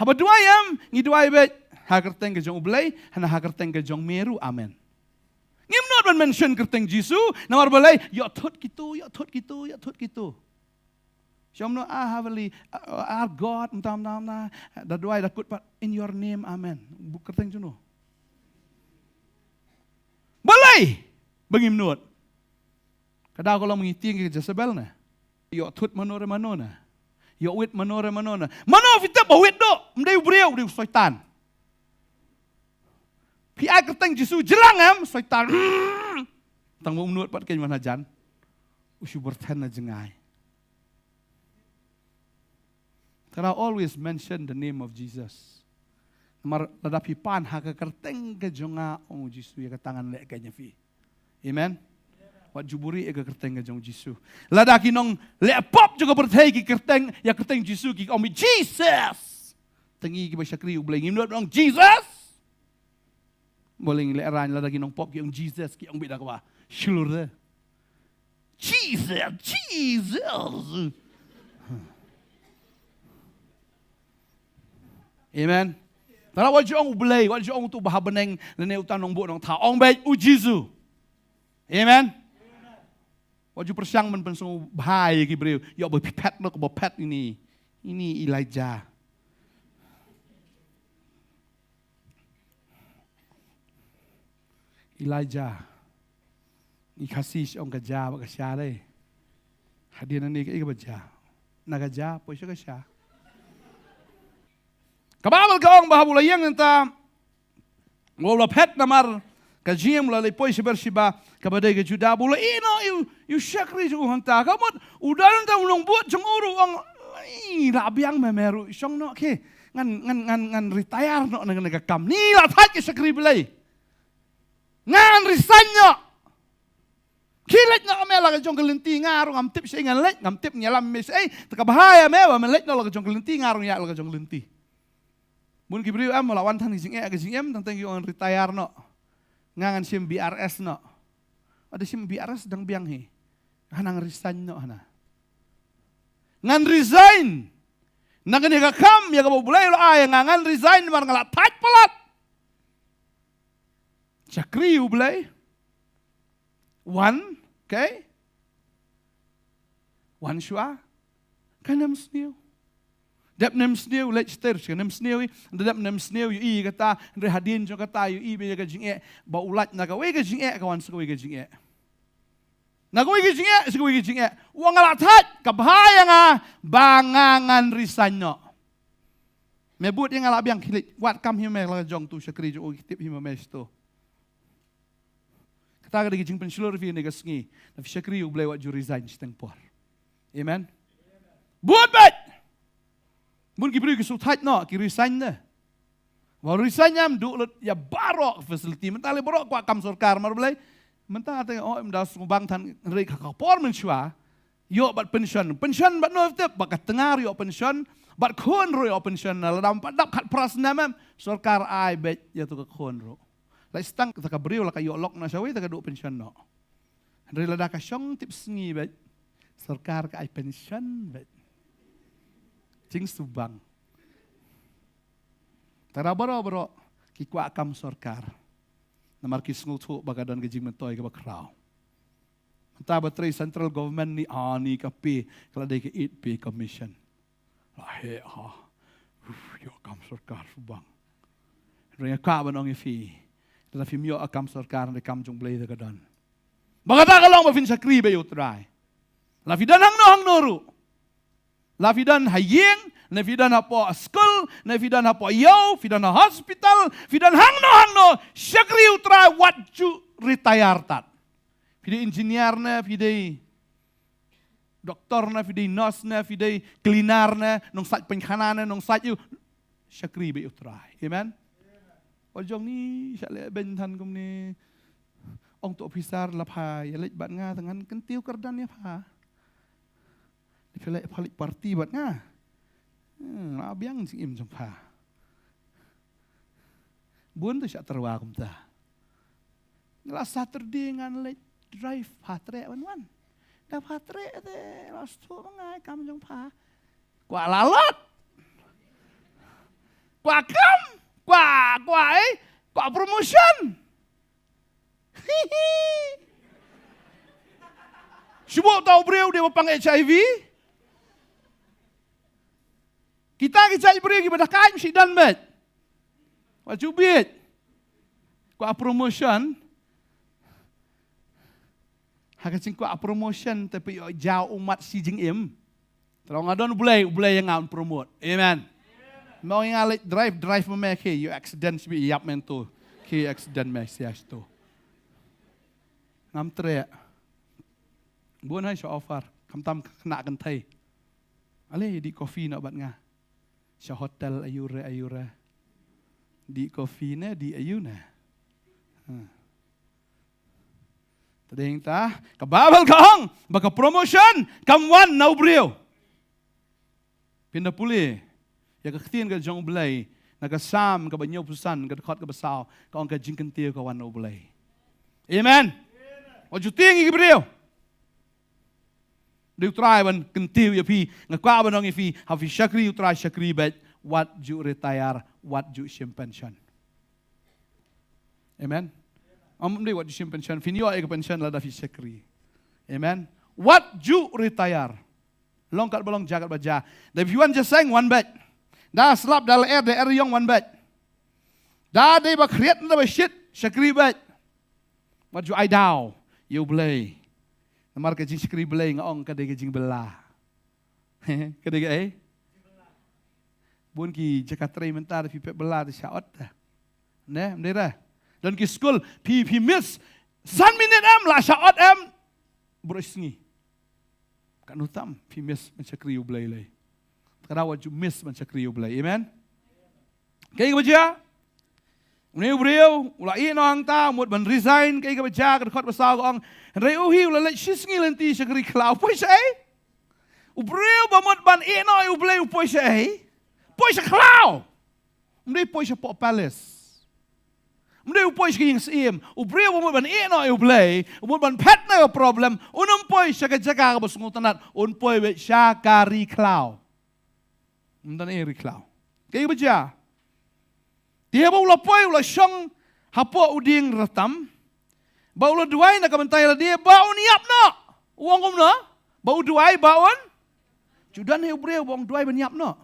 Haba duwai, em, ngi duwai beit ha ka kyrteng ka jong u Blei, hana ha ka kyrteng ka jong me ruh, amen. Ngim nud ban mention kyrteng Jisu, namar balei, ïoh thut kito, ïoh thut kito, ïoh thut kito. Shom no, ah, heavenly, ah, our God, mta, mta, mta, da duwai da kut pat, in your name, amen. Bun kyrteng juno. Balei ba ngim nud? Ka daw ka long ba ngi tieng ïa ka Jezebel ne. Ïoh thut mano re mano ne. Ïoh wit mano re mano ne. Mano phi tip ba wit duh? Ym dei u briew, u dei u Soitan. Phi ai kyrteng Jisu jlang, em, Soitan. Tang ba um nud pat keiñ wan hajan, u shu byrthen na jngai. Te ngi always mention the name of Jesus. Namar lada phi pan ha ka kyrteng ka jong nga, ong u Jisu, ïa kata ngan leh keiñ ïa phi. Amen. Wat ju buhrieh ïa ka kyrteng ka jong u Jisu. Lada ki nongleh pop jong ka pyrthei ki kyrteng, ïa ka kyrteng Jisu ki ong, Jesus. Te ngi kiba shakri u Blei ngim nud ong Jesus. Bad lei ngi leh rain lada ki nongpop ki ong Jesus, ki ong beit da kaba shlur de. Jesus, Jesus. Amen. Tang wat ju ong U Blei, wat ju ong uto uba ha bneng lane uta u nongbuh nongthaw. Ong beit U Jisu. Amen. Wat ju pyrshang ban pynsngewbha ïa ki briew. Ïoh ba phet noh, ba phet ine. Ine Elijah. Elijah. Ngi Khasi shu ong ka ja bad ka sha lei. Hadien nangne kaei kaba ja? Na ka ja poi sha ka sha. Ka Baibl ka ong ba haba u la ïeng nangta, u la phet namar ka jingim, u la leit poi sha Beersheba kaba dei ka Judah, ba u la ïeh noh ïa u, ïa u shakri jong u hangta. Ka mut u don nangta u nongbud jong u ruh u ong, "Ai, la biang me, me ruh shong noh, khie ngan, ngan, ngan, ngan retire noh na kane ka kam. Ni la thait ka shakri Blei. Ngan resign noh. Khie leit noh me la ka jong ka lynti, nga ruh ngam tip shaei ngan leit, ngam tip ngan ïalam me shaei. Te kaba bha ïa me ba me leit noh la ka jong ka lynti, nga ruh ïa la ka jong ka lynti." Bun ki briew em la wan than ka jingeh, ka jingim, tang tang ki ong ngan retire noh. Nga ngan shim B R S noh. Lada shim B R S dang biang hi. Hana ngan resign noh hana. Ngan resign. Na kane ka kam ïa kaba U Blei u la ai ïa nga, ngan resign namar nga la thait palat. Shakri U Blei. Wan, okay? Wan shuwa. Ka nemsniew. Dep nemsniew, leit stir, ka nemsniew, i, dep nemsniew, ïohi kata, hynrei hadien jong kata, ïohi beit ïa ka jingeh, ba u lait na kawei ka jingeh, ka wan sa kawei ka jingeh. Na kawei ka jingeh, sa kawei ka jingeh. U ong nga la thait, kaba bha ïa nga, ba nga ngan resign noh. Me bud ïa nga la biang, khie leit wad kam hi me la ka jong uto u shakri jong u, ki tip hi ma me shato. Kata ka dei ka jingpynshlur ïa phi kane ka sngi. Lada phi shakri U Blei wat ju resign shiteng por. Amen. Bud beit. Bun ki briew ki shu thait noh, ki resign ne. Wat resign, ym duh lut ïa baroh facility. Mynta lei baroh kwah kam sorkar mar Blei. Mynta te, oh, ym da sngewbang than, hynrei ka, ka por mynshuwa ïoh bad pension. Pension bad no tip, bad ka tnga ruh ïoh pension, bad khun ruh ïoh pension. Lada ym pat dap khatphra snem em, sorkar ai beit ïa uto ka khun ruh. Lait tang kata ka briew la ka ïoh lok noh shawei, te ka duh pension noh. Hynrei lada ka shong tip sngi beit, sorkar ka ai pension beit. Jingsngewbang. Te baroh baroh ki kwah kam sorkar. Namar ki sngewthuh ba ka don ka jingmyntoi kaba khraw. Mynta ba trei central government ne, ani ka pei, ka la dei ka eight pay commission. La heh ha. Uf, ïoh kam sorkar sngewbang. Hynrei nga kwah ban ong ïa phi, lada phim ïoh kam sorkar, hynrei kam jong U Blei te ka don. Ba kata ka long ba phin shakri beit ïa U Trai. La phi don hangno hangno ruh. La phi don ha ïing, ne phi don hapoh skul, ne phi don hapoh ïew, phi don ha hospital, phi don hangno hangno, shakri U Trai wat ju retire tad. Phi dei engineer ne, phi dei doktor ne, phi dei nurse ne, phi dei cleaner ne, nongsait painkhana ne, nongsait ïew, shakri beit ïa U Trai. Amen. Wat jong ngi shah leh beiñ than kumne. Ong uto u officer, la pha ïaleit bad nga, te ngan kyntiew kyrdan ïa pha. Phi leh, pha leit party bad nga. Hmm, la biang jingim jong pha. Bun te shah tyrwa kumta. La Saturday ngan leit drive, pha treh ban wan. Da pha treh te la shu ma nga ïa kam jong pha. Kwah lalot. Kwah kam. Kwah, kwah, eh, kwah promotion. Shu buh uta u briew dei ba pang H I V. Kita ki jait briew kiba da kait, shi don beit. Wat ju bieit. Kwah promotion. Ha ka jingkwah promotion te phi ïoh jaw ummat shi jingim. Te nga don U Blei, U Blei ïa nga un promote. Amen. Mo ïa nga leit drive, drive ma me, khie ïoh accident shibit, ïap me to. Khie accident me sia shito. Ngam treh. Bun hai sha offer, khamtam khynnah kynthei. Ale dih coffee noh bad nga. Sha hotel aiu re aiu re. Dih coffee ne, dih aiu ne. Ha. Te dei hangta ka Baibl ka ong ba ka promotion kam wan na u briew. Phin da pule ïa ka ktien ka jong U Blei Na ka Salm kaba hynñiewphew san, ka dkhot kaba saw, ka ong ka jingkyntiew ka wan na U Blei. Amen. Wat ju tieng ïa ki briew. Dei U Trai ban kyntiew ïa phi. Nga kwah ban ong ïa phi, ha phi shakri U Trai, shakri beit, wat ju retire, wat ju shim pension. Amen. Ym dei wat ju shim pension, phin ïoh ïa ka pension lada phi shakri. Amen. Wat ju retire. Long kat ba long, jia kat ba jia. Da phi wan jingïaseng, wan beit. Da slap, da lyer, da er ïong, wan beit. Da dei ba khriat, da ba shit, shakri beit. Wat ju ai daw ïa U Blei. Namar ka jingshakri Blei nga ong ka dei ka jingbylla. Ka dei kaei? Bun ki jaka trei mynta da phi pep bylla te sha ot te. Ne, ym dei re? Don ki skul, phi, phi miss san minit em, la sha ot em. Baroh sngi. Katno tam phi miss ban shakri U Blei lei. Te ka daw wat ju miss ban shakri U Blei. Amen. Kaei kaba jia? Une u briew u la ïehnoh hangta, u mut ban resign, kaei kaba jia, ka dkhot ba saw ka ong, hynrei u hi u la leit shisngi lynti sha ka ri khlaw. Poi shaei? U briew ba mut ban ïehnoh ïa U Blei u poi shaei? Poi sha khlaw. Ym dei poi shapoh palace. Ym dei u poi sha ka ïing syiem. U briew ba mut ban ïehnoh ïa U Blei, u mut ban phet na ka problem, un ym poi sha ka jaka kaba sngewtynnat, un poi beit sha ka ri khlaw. Ym don ei ri khlaw. Kaei ba jia? Te haba u la poi u la shong hapoh u dieng rytam. Ba u la duwai na ka bynta ïa lade ba un ïap noh. U ong kumno? Ba u duwai ba un. Ju don hi u briew ba ong duwai ban ïap noh.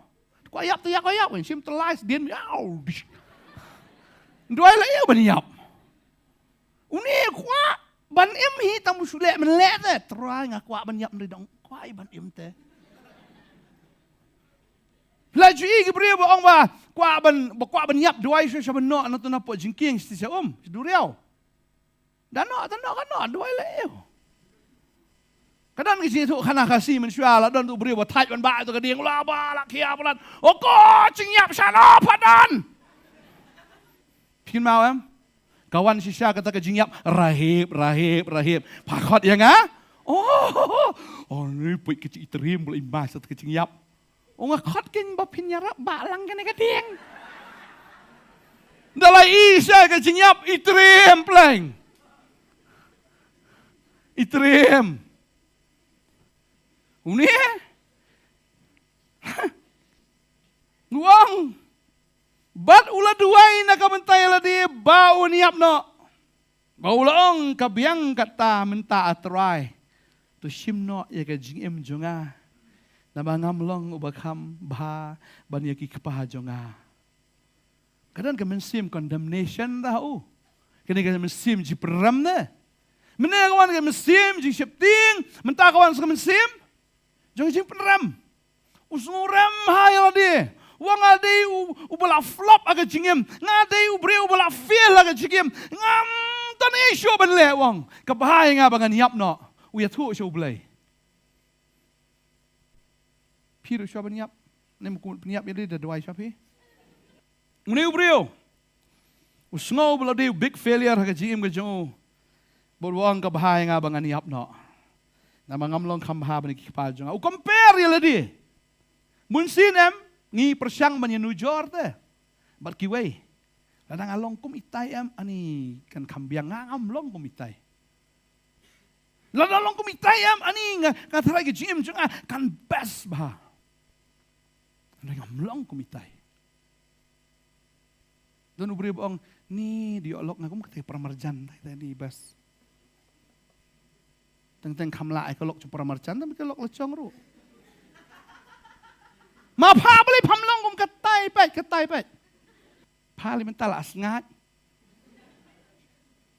Kwah ïap te ïap, kwah ïap, shim te lai sdien, yaw, dish. Duwai la ïa ban ïap. Une kwah ban im hi tang ba shu leh mynleh te. Trai nga kwah ban ïap, hynrei dang kwah ban im te. La ju i ki briew ba ong ba kwah ban, ba kwah ban ïap, duwai shuwa sha ban noh na tu na poh jingkieng sha um, sha duriaw. Da noh, da noh, ka noh, duwai la ïa u. Ka don ka jingïathuhkhana Khasi mynshuwa, la don tu briew ba thait ban bah tu ka dieng, la bah la khia palat. O ko jingïap shano pat don. Phi kynmaw em? Ka wan shisha kata ka jingïap, rahip, rahip, rahip. Pha khot ïa nga? Oh, oh, ni peit ka jingïatrim, ba la i mas kata ka jingïap. Ong nga khot keiñ ba phin ïarap bah lang kane ka dieng. Da la i sha ka jingïap, i triem pleng. I triem. Une. U ong. Bad u la duwai na ka bynta ïa lade ba un ïap noh. Ba u la ong ka biang kata mynta A Trai. To shim noh ïa ka jingim jong nga. Namar ngam long uba kham bha ban ïa ki kpa jong nga. Ka don ka mynsiem condemnation da u. Kane ka mynsiem jingpynrem ne. Mynne ka wan ka mynsiem jingsheptieng, mynta ka wan sa ka mynsiem jong jingpynrem. U sngew rem ha ïa lade. Wa nga dei u, uba la flop ha ka jingim. Nga dei u briew uba la fail ha ka jingim. Ngam don ei shuh ban leh, u ong. Ka bha ïa nga ba ngan ïap noh. U ïathuh sha U Blei. Phi ruh shuwa ban ïap. Ne ma kumno phin ïap ïa lade, da duwai shuwa phi. Une u briew u sngew ba la dei u big failure ha ka jingim ka jong u. Bad u ong ka bha ïa nga ba ngan ïap noh. Namar ngam long kham bha ban ïa ki kpa jong nga. U compare ïa lade. Bunsien em ngi pyrshang ban ïanujor te bad kiwei. Lada nga long kum itai em, ani kan kham biang, nga ngam long kum itai. Lada long kum itai em, ani nga, nga tharai ka jingim jong nga kan best bha. Lada ngam long kum itai. Don u briew ba ong, ni dei ïoh lok nga kum kata ka paramarjan, tai tai ni best. Teng teng kham lah ai ka lok jong paramarjan, tang ka lok la jong ruh. Ma pha balei pham long kum katai peit, katai peit. Pha lei mynta la sngaid.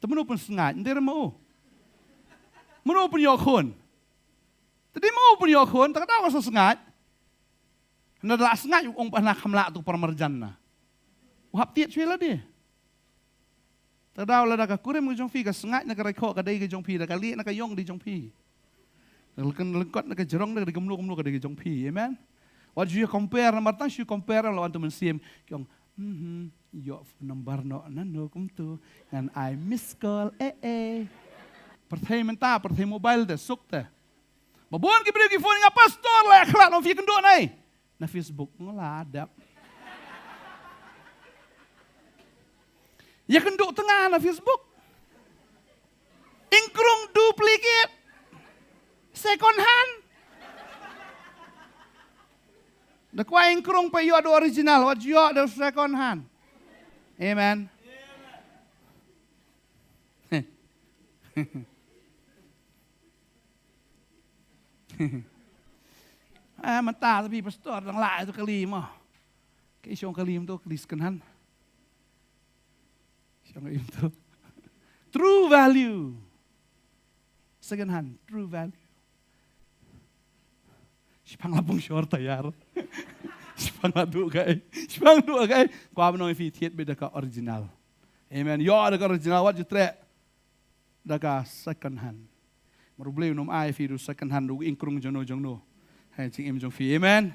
Te mano pynsngaid, ynda re ma u. Mano pynïoh khun. Te dei ma u pynïoh khun, te ka daw ka sa sngaid. Hynda la sngaid u ong ba na kham lah tu paramarjan na. U hap tied shuwa la dei. Te daw lada ka kurim ka jong phi ka sngaid na ka raikhoh ka dei ka jong phi, da ka lieh na ka ïong dei jong phi. Lyngkot na ka jrong da ka dei kumno kumno ka dei ka jong phi. Amen. Wat ju compare, namar tang shu compare la wan tu mynsiem. Ki ong, mhm, ïoh phone number noh nano kumtu. Ngan ai miss call, eh, eh. Pyrthei mynta, pyrthei mobile te, suk te. Ba bun ki briew ki phone nga pastor la khlad ong phi kynduh nai. Na Facebook nga la dap. Ïa kynduh tnga na Facebook. Ingkrung duplicate. Second hand. Da kwah ingkrung peit ïoh da original, wat ïoh da second hand. Amen. Ah, mynta tapi pastor dang lah itu kali mo. Ka i shong kali mo tu kali second hand. Shong kali mo tu. True value. Second hand, true value. Shipang la pung shor tayar. Shipang la duh kai. Shipang duh kai. Kwah ban ong ïa phi thied beit da ka original. Amen. Ïoh da ka original wat ju treh da ka second hand. Namar U Blei un ym ai phi da u second hand, da u ingkrung jong no jong no. Ha jingim jong phi. Amen.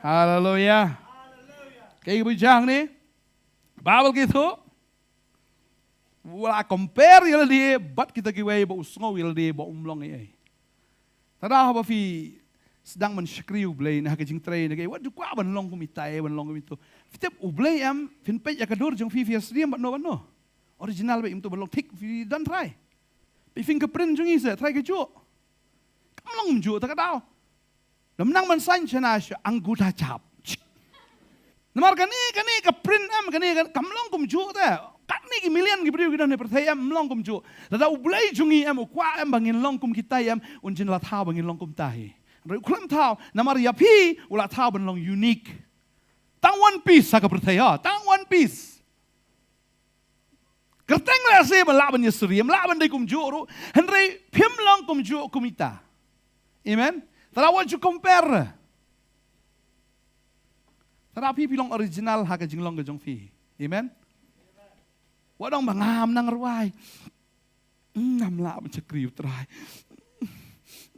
Haleluya. Kaei kaba jang ne? Bible ka ïathuh. U la compare ïa lade bad kita kiwei ba u sngew ïa lade ba um long ei ei. Te da haba phi sdang ban shakri U Blei na ka jingtrei na kaei, wat ju kwah ban long kum itai, ban long kum ito. Phi tip U Blei em, phin peit ïa ka dur jong phi, phi ïasyriem bad no bad no. Original beit, ym tip ban long thik, phi don trai. Peit fingerprint jong ngi se, trai kajuh. Kam long kumjuh, te ka daw. Lada nang ban sign shana sha angutha chap. Namar kane, kane ka print em, kane, kane kam long kumjuh te. Katne ki million ki briew ki don ha pyrthei em, ym long kumjuh. Lada U Blei jong ngi em, u kwah em ba ngin long kum kita em, un jin la thaw ba ngin long kumta hi. Hynrei u khlem thaw, namar ïa phi u la thaw ban long unique. Tang one piece ha ka pyrthei ha, tang one piece. Kyrteng lehse ba lah ban ïasyriem, lah ban dei kumjuh ruh, hynrei phim long kumjuh kum ita. Amen. Te da wat ju compare. Te da phi, phi long original ha ka jinglong ka jong phi. Amen. Wat ong ba ngam nang rwai. Hmm, ngam lah ban shakri U Trai.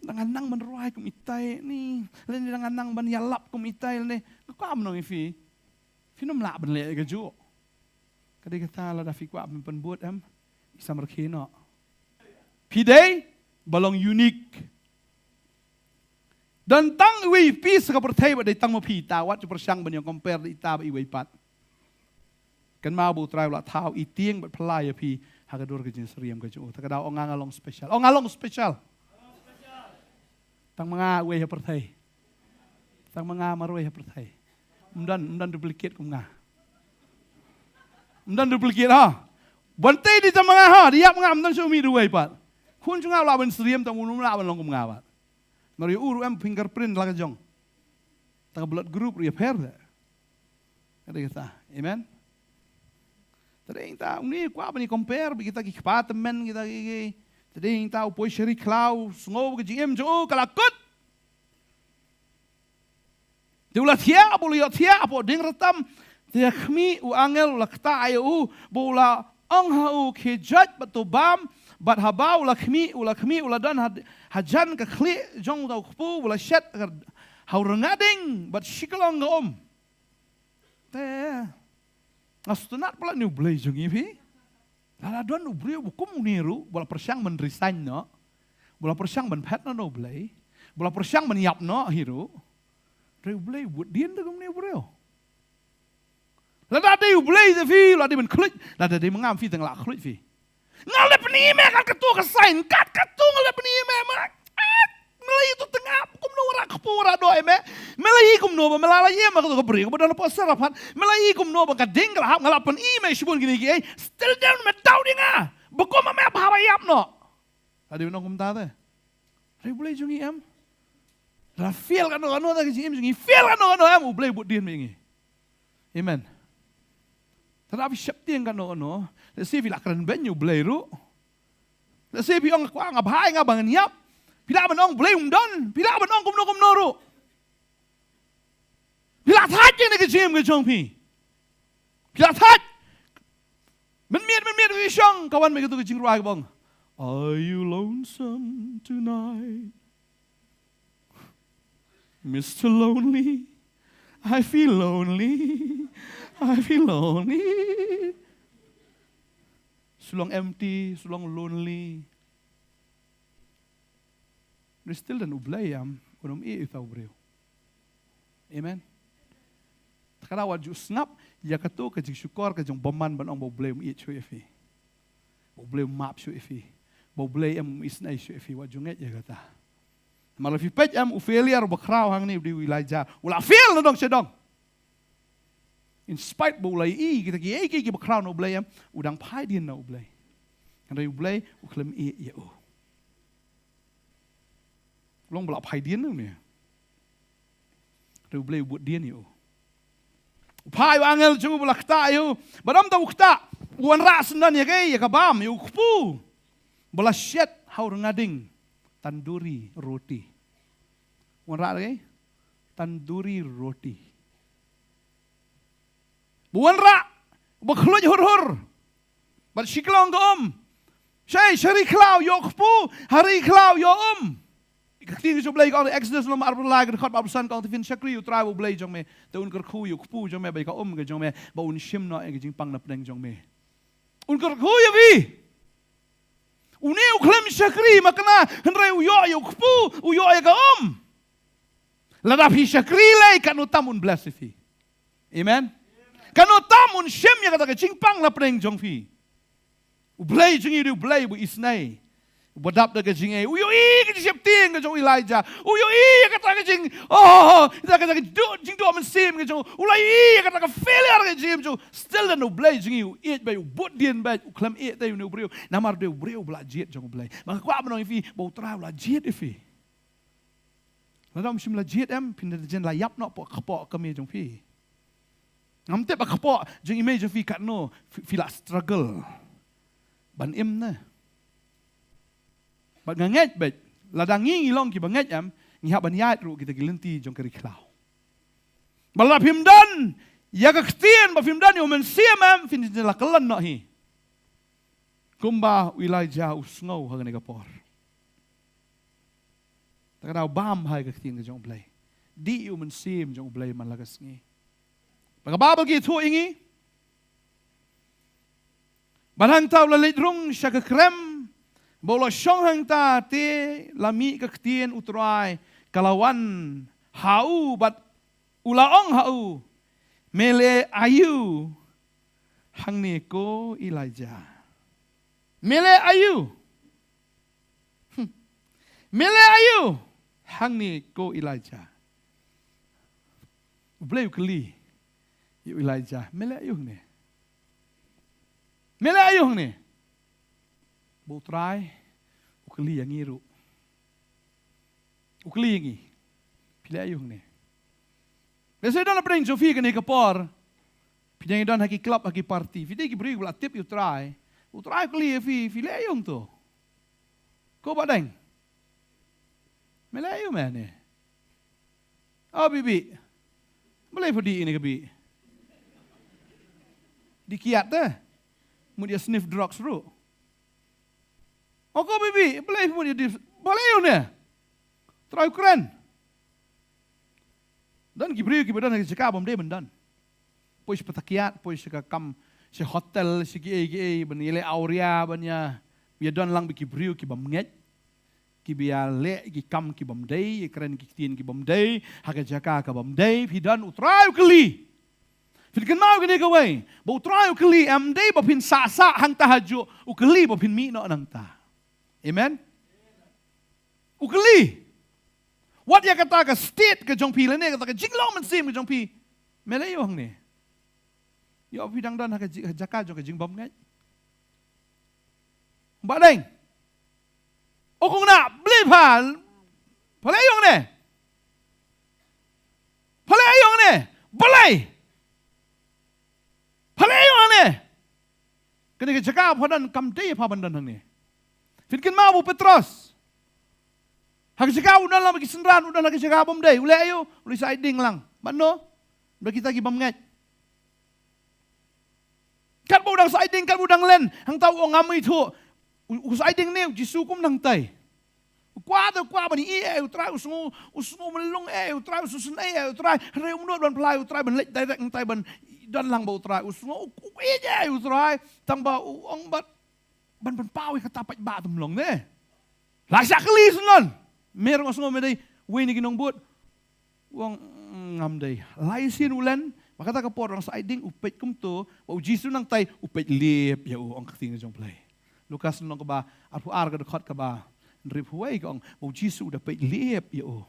Dang nang ban rwai kum itai ni. Lane dang nang ban ïalap kum itai lane. Ka kwah ban ong ïa phi. Phin ym lah ban leh kajuh. Ka dei kata lada phi kwah ban pynbud em, i samrkhie noh. Phi dei ba long unique. Don tang iwei i phi sha ka pyrthei ba dei tang ma phi ita, wat ju pyrshang ban ïa compare da ita bad iwei pat. Kynmaw ba U Trai u la thaw i tieng bad phylla ïa phi ha ka dur ka jingsyriem ka jong u. Te ka daw ong nga nga long special. Ong nga long special. Tang ma nga uwei ha pyrthei. Tang ma nga marwei ha pyrthei. Ym don, ym don duplicate kum nga. Ym don duplicate ha. Ban tei dei tang ma nga ha, dei ïap nga, ym don shuh mih da uwei pat. Khun jong nga u lah ban syriem tang u ym lah ban long kum nga pat. Namar ïa u ruh em fingerprint la ka jong. Tang ka blood group ruh ïapher te. Ka dei kata. Amen. Te dei ngi ta, une kwah ban ïa compare bad kita ki kpa tymmen, kita ki, ki. Te dei ngi ta u poi sha ri khlaw, sngew ka jingim jong u ka la kut. Te u la thiah, ba u la ïoh thiah hapoh dieng rtam. Te ha khmih u angel u la ktah ïa u, ba u la ong ha u, khie joit bad to bam. Bad haba u la khmih, u la khmih, u la don ha, hajan ka khlieh jong uta u kpu, u la shet ha u rnga ding bad shi kyllong ka um. Te nga sngewtynnat palat ïa une U Blei jong ngi phi. Lada don u briew ba kum une ruh, ba la pyrshang ban resign noh, ba la pyrshang ban phet noh na U Blei, ba la pyrshang ban ïap noh hi ruh. Hynrei U Blei u bud dien da kum une u briew. Lada dei U Blei te phi, lada dei ban khluit, lada dei ma nga phi te nga la khluit phi. Nga la pyni me kat katu ka sign, kat katu nga la pyni me ma. Ah, me la ïoh tu tengap, kumno wara kpu wara doi me. Me la ïoh kumno ba me la la ïoh ma katu ka briew ba don hapoh Saraphat. Me la ïoh kumno ba ka ding ka la hap, nga la pyni me shibun kine kiei. Still down me tau ding nga. Ba kum me ba haba ïap noh. Lada dei ban ong kumta te. Hynrei U Blei jong ngi em. La fail kano kano te ka jingim jong ngi. Fail kano kano em, U Blei u bud dien me ngi. Amen. Te lada phi sheptieng kano kano, lehse phi la kren beiñ ïa U Blei ruh. Lehse phi ong kwah nga bha ïa nga ba ngan ïap. Phi lah ban ong Blei um don, phi lah ban ong kumno kumno ruh. Phi la thait ïa kane ka jingim ka jong phi. Phi la thait. Mynmiet mynmiet u shong ka wan beit katu ka jingrwai kaba ong, "Are you lonesome tonight? Mister Lonely, I feel lonely, I feel lonely." Sa long empty, sa long lonely. Hynrei still don U Blei em, un ym ïeh ïa uta u briew. Amen. Kata wat ju sngap ïa kato ka jingshukor ka jong bymman ban ong ba U Blei um ïeit shuh ïa phi, ba U Blei um map shuh ïa phi, ba U Blei em um isynei shuh ïa phi, wat ju ngeit ïa kata. Namar la phi peit em, u failure uba khraw hangne u dei u Elijah. U la fail na dong sha dong. In spite ba u la ïohi kita kiei kiei kiba khraw na U Blei em, u dang phai dien na U Blei. Hynrei U Blei u khlem ïeh ïa u. U long ba la phai dien na une. Hynrei U Blei u bud dien ïa u. U phai u angel jong u ba la ktah ïa u. Bad ym tang u ktah, u wanrah syndon ïa ka, ïa ka bam, ïa u kpu ba la shet ha u rnga ding, tandoori roti. U wanrah ïa ka tandoori roti. Ba wanrah, ba khluit hur hur. Bad shi klong ka um. Shai, sha ri khlaw ïoh kpu, ha ri khlaw ïoh um. Ka ktien ka jong U Blei ka ong ha Exodus lynnong arphew lai, ka dkhot arphew san, ka ong, te phin shakri ïa U Trai U Blei jong me, te un kyrkhu ïa u kpu jong me bad ïa ka um ka jong me, ba un shim noh ïa ka jingpang na pdeng jong me. Un kyrkhu ïa phi. Une u khlem shakri makna, hynrei u ïoh ïa u kpu, u ïoh ïa ka um. Lada phi shakri lei, katno tam un bless ïa phi. Amen. Katno tam un shim ïa kata ka jingpang na pdeng jong phi. U Blei jong ngi u dei U Blei uba isynei, uba dap da ka jingaiei. U ïohi ka jingsheptieng ka jong u Elijah. U ïohi ïa kata ka jing, oh, kata ka jingduh, jingduh mynsiem ka jong u. U la ïohi ïa kata ka failure ka jingim jong u. Still then U Blei jong ngi u ïeit beit, u bud dien beit, u khlem ïeh te ïa une u briew. Namar u dei u briew uba la jied jong U Blei. Ba nga kwah ban ong ïa phi ba U Trai u la jied ïa phi. Lada um shym la jied em, phin da jan la ïap noh hapoh ka kmie jong phi. Ngam tip ha ka kpoh jong i mei jong phi katno phi, phi la struggle ban im ne. Bad nga ngeit beit, lada ngi ngi long kiba ngeit em, ngi hap ban ïaid ruh kita ki lynti jong ka ri khlaw. Bad lada phim don ïa ka ktien, ba phim don ïa u Mynsiem em, phin da la kyllon noh hi. Kumba u Elijah u sngew ha kane ka por. Te ka dei ban bam ha ka ktien ka jong U Blei. Dih ïa u Mynsiem jong U Blei man la ka sngi. Ba ka Baibl ka ïathuh ïa ngi ba hangta u la leit rung sha ka krem, ba u la shong hangta, te la mih ka ktien U Trai ka la wan ha u, bad u la ong ha u, me leh aïu hangne ko Elijah? Me leh aïu? Hmm. Me leh aïu hangne ko Elijah? U Blei u kylli ïa u Elijah, me leh aïu hangne? Me leh aïu hangne? Ba U Trai u kylli ïa ngi ruh. U kylli ïa ngi, phi leh aïu hangne? Lehse don hapdeng jong phi kane ka por, phi dang don ha ki club, ha ki party, phi dei ki briew ba la tip ïa U Trai. U Trai u kylli ïa phi, phi leh aïu hangto? Ko Bah Deng, me leh aïu me hangne? O Bih Bih, balei phi dih ïa kane ka bih? Dih kiad te. Mut ïa sniff drugs ruh. O ko Bih Bih, balei phi mut ïa dih, balei ïa une? Trai u kren. Don ki briew kiba don ha ki jaka bym dei ban don. Poi sha pyrthei kiad, poi sha ka kam, sha hotel, sha kiei kiei, ban ïaleh awria, ban ïa, ïa don lang bad ki briew ki bym ngeit, kiba ïaleh ki kam ki bym dei, ïakren ki ktien ki bym dei ha ka jaka ka bym dei. Phi don, U Trai u kylli. Phin kynmaw kane kawei, ba U Trai u kylli em, ym dei ba phin sah sah hangta hajuh, u kylli ba phin mih noh nangta. Amen. U kylli. Wat ïa kata ka state ka jong phi lane kata ka jinglong mynsiem ka jong phi, me leh aïu hangne? Ïoh phi dang don ha ka ji-, ha jaka jong ka jingbymngeit. Bah Deng, o kong na, balei pha, pha leh aïu hangne? Pha leh aïu hangne? Balei pha leh aïu hangne? Kane ka jaka ba pha don kam dei ïa pha ban don hangne. Phin kynmaw ba u Petros, ha ka jaka u don lang bad ki synran, u don ha ka jaka bym dei, u leh aïu? U leit sa ai ding lang. Bad no, bad kita ki bymngeit. Katba u dang sa ai ding, katba u dang len, hangta u ong, ngam ithuh. U, u sa ai ding ne, u Jisu kum nangtai. U kwah te u kwah ban ïeit ïa U Trai, u sngew, u sngew mlung ïa U Trai, u sngewsynei ïa U Trai. Hynrei um nud ban phla ïa U Trai ban leit direct hangtai ban don lang bad U Trai. U sngew u, u ïeit ïa U Trai, tang ba u ong bad ban, ban pynpaw ïa kata paidbah te ym long ne. La shah kylli syndon. Me ruh nga sngew me dei wei na ki nongbud. U ong, mm, ngam dei. Lai sien u len, Ba kata ka por u dang sa ai ding u peit kumto, ba u Jisu nangtai u peit lip ïa u, ong ka ktien ka jong U Blei. Lukas lynnong kaba arphew ar ka dkhot kaba hynriewphew wei ka ong ba u Jisu u da peit lip ïa u.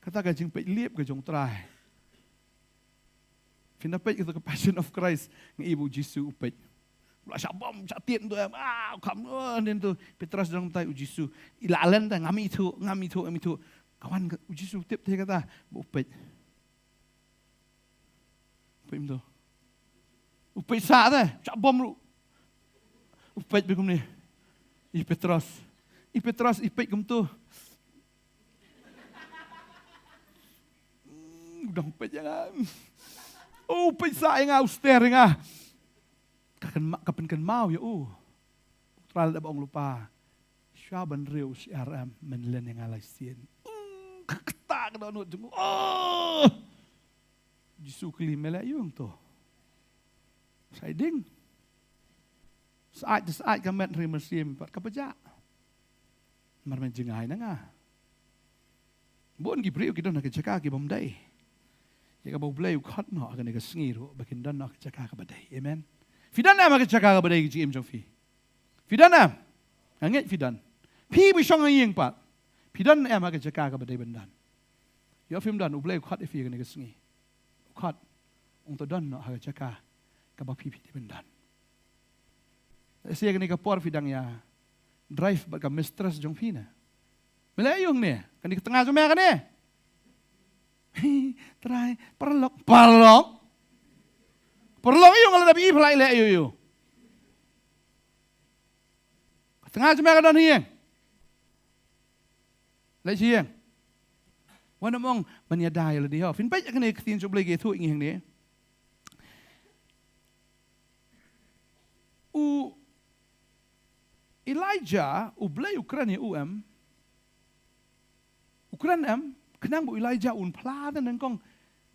Kata ka jingpeit lip ka jong U Trai. Phin da peit ïa ka Passion of Christ, nga i ba u Jisu u peit. U la shah bom, shah tied tu, ah, u kham, oh, nen tu, Petros dang tai u Jisu. I la len ta, ngam ithuh, ngam ithuh, ngam ithuh. Ka wan ka, u Jisu u tip te kata, ba u peit. U peit kumto. U peit sah te, shah bom ruh. U peit bad kumne. I Petros. I Petros, i peit kumto. Hmm, u dang peit ïa nga. Oh, u peit sah ïa nga, u stare ïa nga. Ka kynma-, ka pynkynmaw ïa u. U Trai la dep ong lypa. Shuwa ban riew syiar em, men len ïa nga lai sien. Hmm, ka kata ka dohnud jong u. Oh! Jisu kylli, me leh aïu hangto? Sa ai ding. Sa ai, sa ai ka met hynrei mynsiem pat kaba jah. Namar men jngai na nga. Bun ki briew ki don ha ka jaka ki bym dei. Ïa kaba U Blei u khot noh ha kane ka sngi ruh ba kin don noh ha ka jaka kaba dei. Amen. Phi don em ha ka jaka kaba dei ka jingim jong phi? Phi don em? Nga ngeit phi don. Phi ba shong ha ïing pat, phi don em ha ka jaka kaba dei ban don? Ïoh phim don, U Blei u khot ïa phi ha kane ka sngi. U khot, ong to don noh ha ka jaka kaba phi, phi dei ban don. Lehse kane ka por phi dang ïa drive bad ka mistress jong phi na. Me leh aïu hangne? Kane ka tnga jong me kane. Trai, paralok, paralok. Paralok aïu, nga la dep i phi la leh aïu aïu. Ka tnga jong me ka don ha ïing. Leh sha ïing. Wat nym ong ban ïada ïa lade ho. Phin peit ïa kane ka ktien jong U Blei ka ïathuh ïa ngi hangne. U Elijah, U Blei u kren ïa u em? U kren em? Khnang ba u Elijah un phla te, nyngkong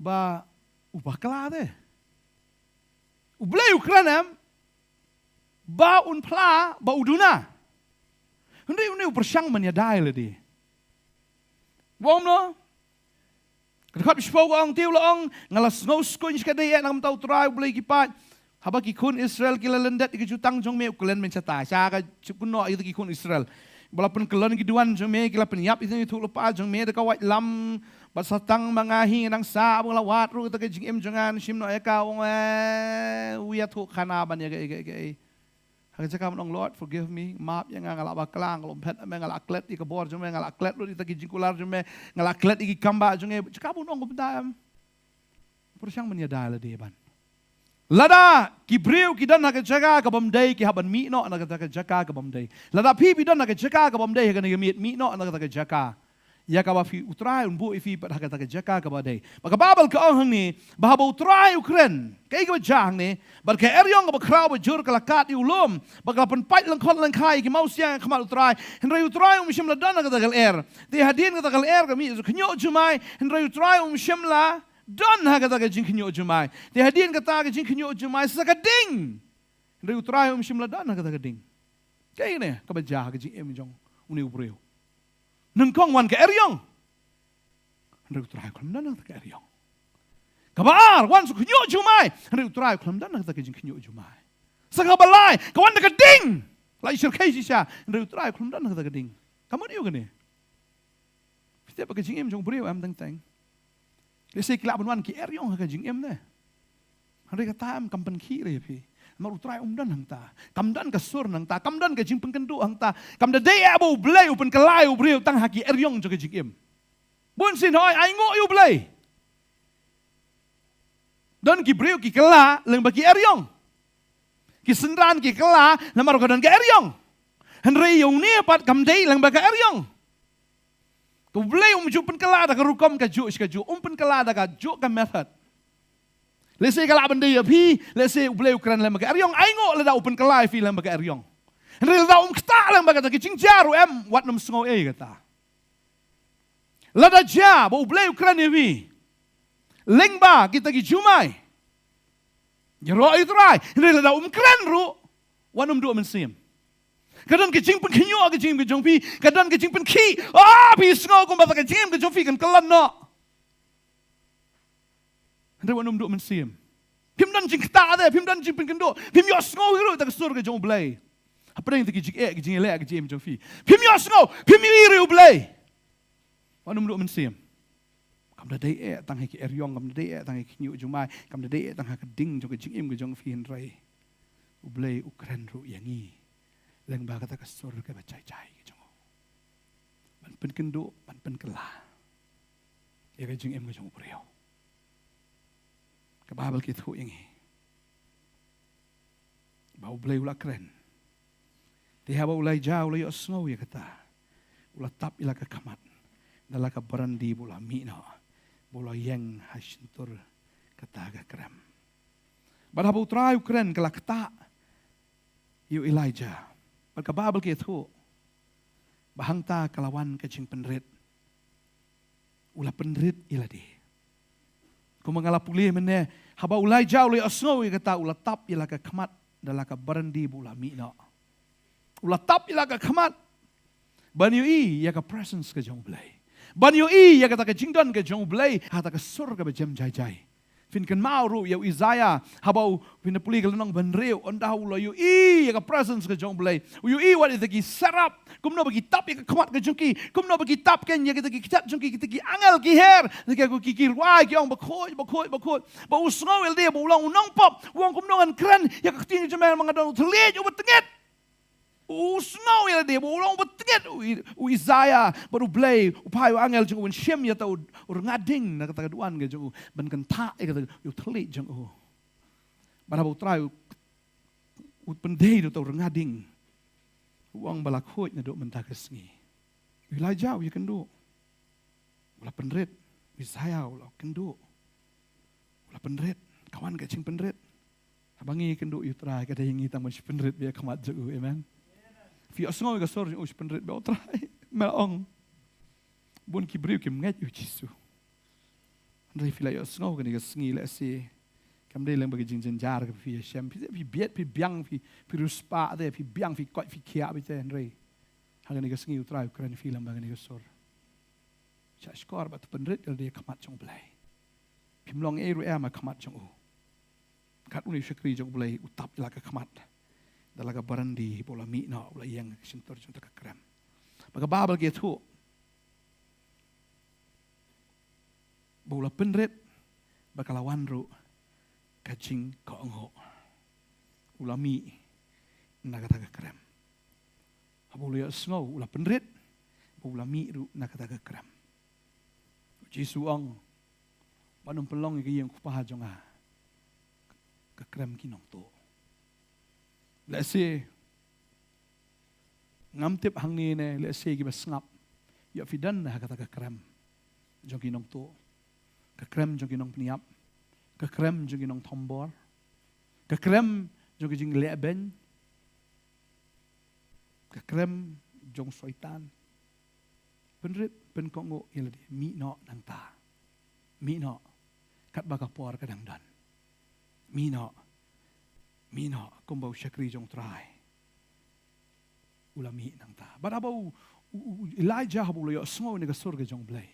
ba u bakla te. U Blei u kren em? Ba un phla, ba u duna. Hynrei une u pyrshang ban ïada ïa lade. Wa ong no? Ka dkhot ba shiphew ka ong, te u la ong, nga la sngew skuiñ shikatdei eh na ka bynta U Trai U Blei ki paid. Haba ki khun Israel ki la lyndet ïa ka jutang jong me, u kren mynshata sha ka jingkynnoh ïa kita ki khun Israel. Ba la pynkyllon ki duwan jong me, ki la pynïap ïa ki ïathuhlypa jong me da ka waitlam. Bad sa tang ma nga hi nga dang sah, ba nga la wad ruh kata ka jingim jong nga, shim noh ïa ka, u ong, eh, u ïathuhkhana ban ïa kaei kaei kaei. Ha ka jaka ban ong, Lord, forgive me, map ïa nga, nga la bakla, nga la ym phet me, nga la klet ïa ka bor jong me, nga la klet lut ïa kita ki jingkular jong me, nga la klet ïa ki kambah jong me, jaka ban ong kumta em? Pyrshang ban ïada ïa lade ban. Lada ki briew ki don ha ka jaka ka bym dei, ki hap ban mih noh na kata ka jaka ka bym dei. Lada phi phi don ha ka jaka ka bym dei ha kane ka miet, mih noh na kata ka jaka. Ïa kaba phi, U Trai un buh ïa phi pat ha kata ka jaka kaba dei. Ba ka Baibl ka ong hangne, ba haba U Trai u kren, kaei kaba jia hangne? Bad ka eriong kaba khraw ba jur ka la kad ïa u lum, bad ka la pynpait lyngkhot lyngkhai ïa ki mawsiang ha khmat U Trai. Hynrei U Trai um shym la don ha kata ka lyer. Te hadien kata ka lyer ka mih khynñiuh jumai, hynrei U Trai um shym la don ha kata ka jingkhynñiuh jumai. Te hadien kata ka jingkhynñiuh jumai sa ka ding, hynrei U Trai um shym la don ha kata ka ding. Kaei kane kaba jia ha ka jingim jong une u briew? Nyngkong wan ka eriong, hynrei U Trai u khlem don ha kata ka eriong. Kaba ar, wan sa khynñiuh jumai, hynrei U Trai u khlem don ha kata ka jingkhynñiuh jumai. Sa kaba lai, ka wan da ka ding, la i shyrkhei shisha, hynrei U Trai u khlem don ha kata ka ding. Ka mut aïu kane? Phi tip ba ka jingim jong u briew em teng teng. Lehse ki lah ban wan ki eriong ha ka jingim ne. Hynrei kata em kam pynkhih re ïa phi. Namar U Trai um don hangta. Kam don ka sur nangta. Kam don ka jingpynkynduh hangta. Kam da dei eh ba U Blei u pynkylla ïa u briew tang ha ki eriong jong ka jingim. Bun sien hooid ainguh ïa U Blei. Don ki briew ki kylla lyngba ki eriong. Ki synran ki kylla namar ka don ka eriong. Hynrei ïa une pat kam dei lyngba ka eriong. Ka U Blei um ju pynkylla da ka rukom kajuh shi kajuh, um pynkylla da kajuh ka method. Lehse ka lah ban dei ïa phi, lehse U Blei u kren lyngba ka eriong, ainguh lada u pynkylla ïa phi lyngba ka eriong. Hynrei lada um ktah lyngba kata ka jingjia ruh em, wat nym sngew ei kata. Lada jia ba U Blei u kren ïa phi lyngba kita ki jumai, ïaroh ïa U Trai. Hynrei lada um kren ruh, wat nym duh mynsiem. Ka don ka jingpynkhynñiuh ka jingim ka jong phi, ka don ka jingpynkhih. Ah, phi sngew kumba ka jingim ka jong phi kan kyllon noh. Te wat nym duh mynsiem. Phim don jingktah te, phim don jingpynkynduh, phim ïohsngew hi ruh ïa ka sur ka jong U Blei. Hapdeng te ki jingeh, ki jingeh, ki jingeh jong phi, phim ïohsngew, phim ïohi ruh ïa U Blei. Wat nym duh mynsiem. Kam da dei eh tang ha ki eriong, kam da dei eh tang ha ki khñiuh jumai, kam da dei eh tang ha ka ding jong ka jingim ka jong phi, hynrei U Blei u kren ruh ïa ngi lyngba kata ka sur kaba jai jai ka jong u, ban pynkynduh, ban pynkylla ïa ka jingim ka jong u briew. Ka Baibl ka ïathuh ïa ngi ba U Blei u la kren. Te haba u Elijah u la ïohsngew ïa kata, u la tap ïa la ka khmat da la ka barandi, ba u la mih noh, ba u la ïeng ha shyntur kata ka krem. Bad haba U Trai u kren, ka la ktah ïa u Elijah. Bad ka Baibl ka ïathuh ba hangta ka la wan ka jingpynrit. U la pynrit ïa lade. Kumba nga la pule mynne, haba u Elijah u la ïohsngew ïa kata, u la tap ïa la ka khmat da la ka barandi, ba u la mih noh. U la tap ïa la ka khmat ban ïohi ïa ka presence ka jong U Blei, ban ïohi ïa kata ka jingdon ka jong U Blei ha kata ka sur kaba jem jai jai. Phin kynmaw ruh ïa u Isaiah, haba u, phin da pule ka lynnong ba hynriew, ynda u la ïohi ïa ka presence ka jong U Blei, u ïohi wat ïa kita ki seraph, kumno ba ki tap ïa ka khmat ka jong ki, kumno ba ki tap kein ïa kita ki kjat jong ki, kita ki angel ki her, ïa ki, ki, ki rwai, ki ong, bakhuid, bakhuid, bakhuid. Bad u sngew ïa lade ba u long u nongpop, u ong, kumno ngan kren ïa ka ktien jong me, ma nga don u thylliej uba tyngeh. U sngew ïa lade ba u long uba tyngeh u, u Isaiah bad U Blei u phah ïa u angel jong u ban shim ïa uta u, u rnga ding na kata ka duwan ka jong u, ban kynthah ïa kata u thylliej jong u. Bad haba U Trai u, u pyndei da uta u rnga ding, u ong ba la khuid naduh mynta ka sngi. U Elijah u ïakynduh. U la pynrit. U Isaiah u la kynduh. U la pynrit. Ka wan ka jingpynrit. Haba ngi ïakynduh ïa U Trai, ka dei ïa ngi tang ban shu pynrit beit ïa ka khmat jong u. Amen. Phi ïohsngew ïa ka sur jong u, shu pynrit beit, U Trai, me la ong, bun ki briew kim ngeit ïa U Jisu. Hynrei phi la ïohsngew kane ka sngi, lehse kam dei lyngba ka jingjynjar kaba phi ïashem. Phi, phi bieit, phi biang, phi, phi riewspah te, phi biang, phi koit, phi khiah beit te, hynrei ha kane ka sngi U Trai u kren ïa phi lyngba kane ka sur. Shah shkor bad to pynrit ïa lade ïa ka khmat jong U Blei. Phim long ei ruh em ha ka khmat jong u. Katno une u shakri jong U Blei u tap ïa la ka khmat da la ka barandi, ba u la mih noh, u la ïeng ha ka shyntur jong kata ka krem. Bad ka Baibl ka ïathuh ba u la pynrit, bad ka la wan ruh ka jingkohnguh. U la mih na kata ka krem. Haba u la ïohsngew, u la pynrit, bad u la mih ruh na kata ka krem. U Jisu u ong, wat nym pynlong ïa ka ïing u Kpa jong nga ka krem ki nongtuh. Lehse ngam tip hangne ne, lehse kiba sngap, ïoh phi don ha kata ka krem jong ki nongtuh, ka krem jong ki nongpynïap, ka krem jong ki nongthombor, ka krem jong ki jinglehbeiñ, ka krem jong Soitan. Pynrit, pynkohnguh ïa lade, mih noh nangta. Mih noh. Katba ka por ka dang don. Mih noh. Mih noh, kumba u shakri jong U Trai u la mih nangta. Bad haba u, u, u Elijah haba u la ïohsngew ïa ka sur ka jong U Blei,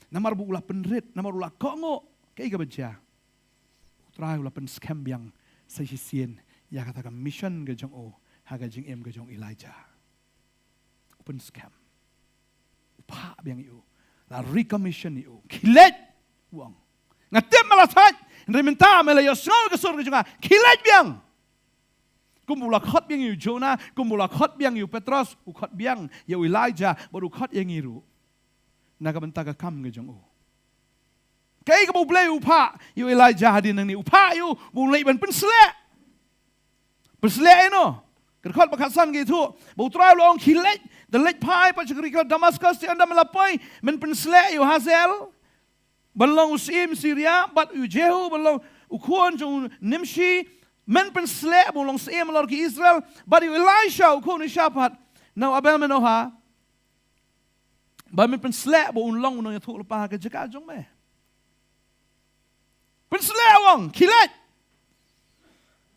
namar ba u la pynrit, namar u la kohnguh, kaei kaba jia? U Trai u la pynskhem biang sa shisien ïa kata ka mission ka jong u ha ka jingim ka jong u Elijah. U pynskhem. U phah biang ïa u. La recommission ïa u. Khie leit, u ong. Nga tip me la thait, hynrei mynta me la ïohsngew ïa ka sur ka jong nga. Khie leit biang. Kumba u la khot biang ïa u Jonah, kumba u la khot biang ïa u Petros, u khot biang ïa u Elijah, bad u khot ïa ngi ruh na ka bynta ka kam ka jong u. Kaei kaba U Blei u phah ïa u Elijah hadien nangne? U phah ïa u ba un leit ban pynsleh. Pynsleh ïa uno? Ka dkhot ba khatsan ka ïathuh ba U Trai u la ong, khie leit, da leit phai pat sha ka ri ka Damaskos, te ynda me la poi, men pynsleh ïa u Hazael ban long u syiem Syria, bad ïa u Jehu ban long u khun jong u Nimshi, men pynsleh ba un long syiem halor ki Israel, bad ïa u Elisha u khun u Shaphat na u Abel Meholah, ba men pynsleh ba un long u nongïathuhlypa ha ka jaka jong me. Pynsleh, u ong, khie leit.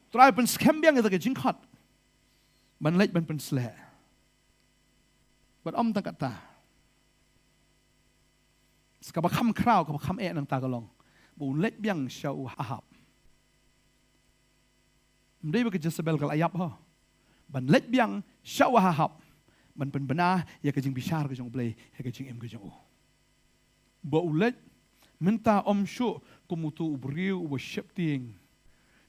U Trai u pynskhem biang ïa kata ka jingkhot ban leit ban pynsleh. Bad ym tang katta, sa kaba kham khraw, kaba kham eh nangta ka long ba un leit biang sha u Ahab. Ym dei ba ka Jezebel ka la ïap ha ban leit biang sha u Ahab ban pynbna ïa ka jingbishar ka jong U Blei ha ka jingim ka jong u. Ba u leit mynta ym shuh kum uto u briew uba sheptieng.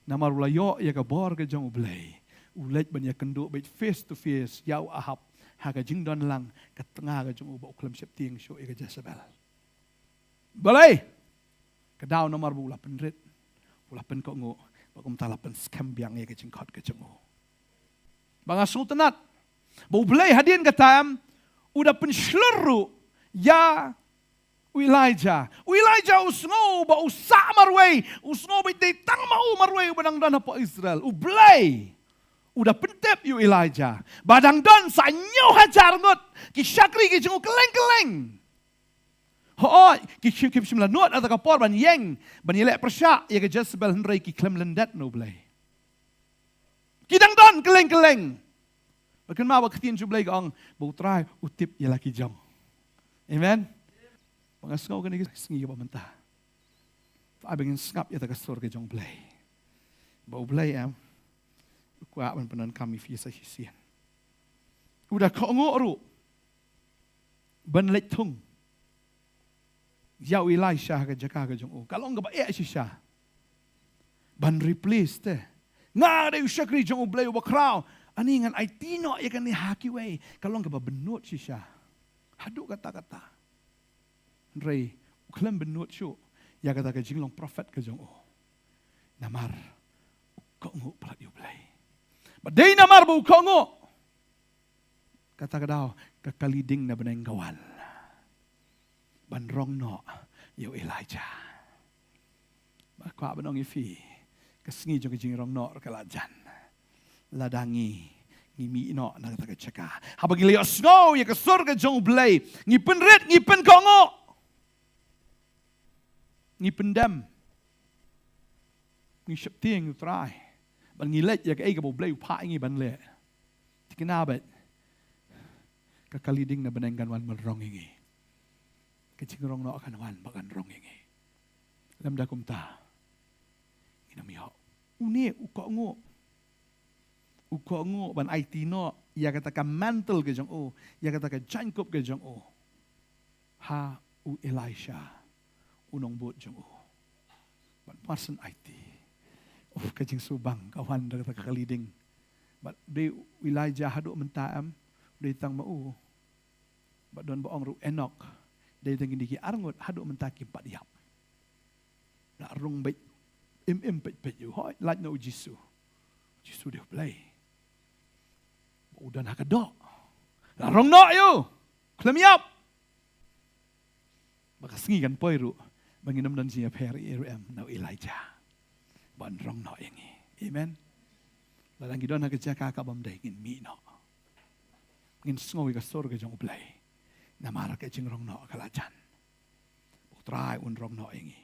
Namar u la ïoh ïa ka bor ka jong U Blei. U leit ban ïakynduh beit face to face ïa u Ahab ha ka jingdon lang ka tnga ka jong u ba u khlem sheptieng shuh ïa ka Jezebel. Balei? Ka daw namar ba u la pynrit, u la pynkohnguh, ba kumta la pynskhem biang ïa ka jingkhot ka jong u. Ba nga sngewtynnat ba U Blei hadien ka taïm u da pynshlur ruh ïa u Elijah. U Elijah u sngew ba u sah marwei, u sngew ba dei tang ma u marwei uba dang don hapoh Israel. U Blei u da pyntip ïa u Elijah ba dang don sa hynñiew hajar ngut ki shakri ki jong u kylleng kylleng. Hooid, ki shim, ki shim la nud ïa kata ka por ban ïeng ban ïaleh pyrshah ïa ka Jezebel, hynrei ki khlem lyndet na U Blei. Ki dang don kylleng kylleng. Ba kynmaw ba ka ktien jong U Blei ka ong ba U Trai u tip ïa la ki jong. Amen. Ba nga sngew kane ka sngi kaba mynta, to ai ba ngin sngap ïa kata ka sur ka jong U Blei. Ba U Blei em u kwah ban pyndonkam ïa phi sa shisien. U da kohnguh ruh ban leit thung ïa u Elisha ha ka jaka ka jong u. Ka long kaba eh shisha ban replace te. Nga dei u shakri jong U Blei uba khraw. Ani ngan aiti noh ïa kane ha kiwei. Ka long kaba bynnud shisha. Haduh katta katta. Hynrei u khlem bynnud shuh ïa kata ka jinglong prophet ka jong u. Namar u kohnguh palat ïa U Blei. Ba dei namar ba u kohnguh, kata ka daw ka kali ding na bneng ka wan ban rong noh ïa u Elijah. Ba kwah ban ong ïa phi, ka sngi jong ka jingrong noh ka la jan. Lada ngi, ngi mih noh na kata ka jaka, haba ngi la ïohsngew ïa ka sur ka jong U Blei, ngi pynrit, ngi pynkohnguh, ngi pyndem, ngi sheptieng ïa U Trai, ba ngi leit ïa kaei kaba U Blei u phah ïa ngi ban leh. Thikna bad ka kali ding na bneng kan wan ban rong ïa ngi. Ka jingrong noh kan wan ba kan rong ïa ngi. Lymda kumta, ngin ym ïoh. Une u kohnguh, u kohnguh ban aiti noh ïa kata ka mantle ka jong u, ïa kata ka jaiñkup ka jong u ha u Elisha, u nongbud jong u. Ban marsan aiti. Uf, ka jingsngewbang ka wan da kata ka kali ding. Bad dei u Elijah haduh mynta em, dei tang ma u. Bad don ba ong ruh Enok, dei tang kine ki arngut haduh mynta kim pat ïap. La rung beit im im peit peit ïa u. Hooid, lait na U Jisu. U Jisu dei U Blei. Ba u don ha ka doh. La rong noh ïa u. Khlem ïap. Ba ka sngi kan poi ruh ba ngin ym don jingïapher ïa u ruh em na u Elijah ban rong noh ïa ngi. Amen. Lada ngi don ha ka jaka ka bym dei, ngin mih noh. Ngin sngew ïa ka sur ka jong U Blei. Namar ka jingrong noh ka la jan. U Trai un rong noh ïa ngi.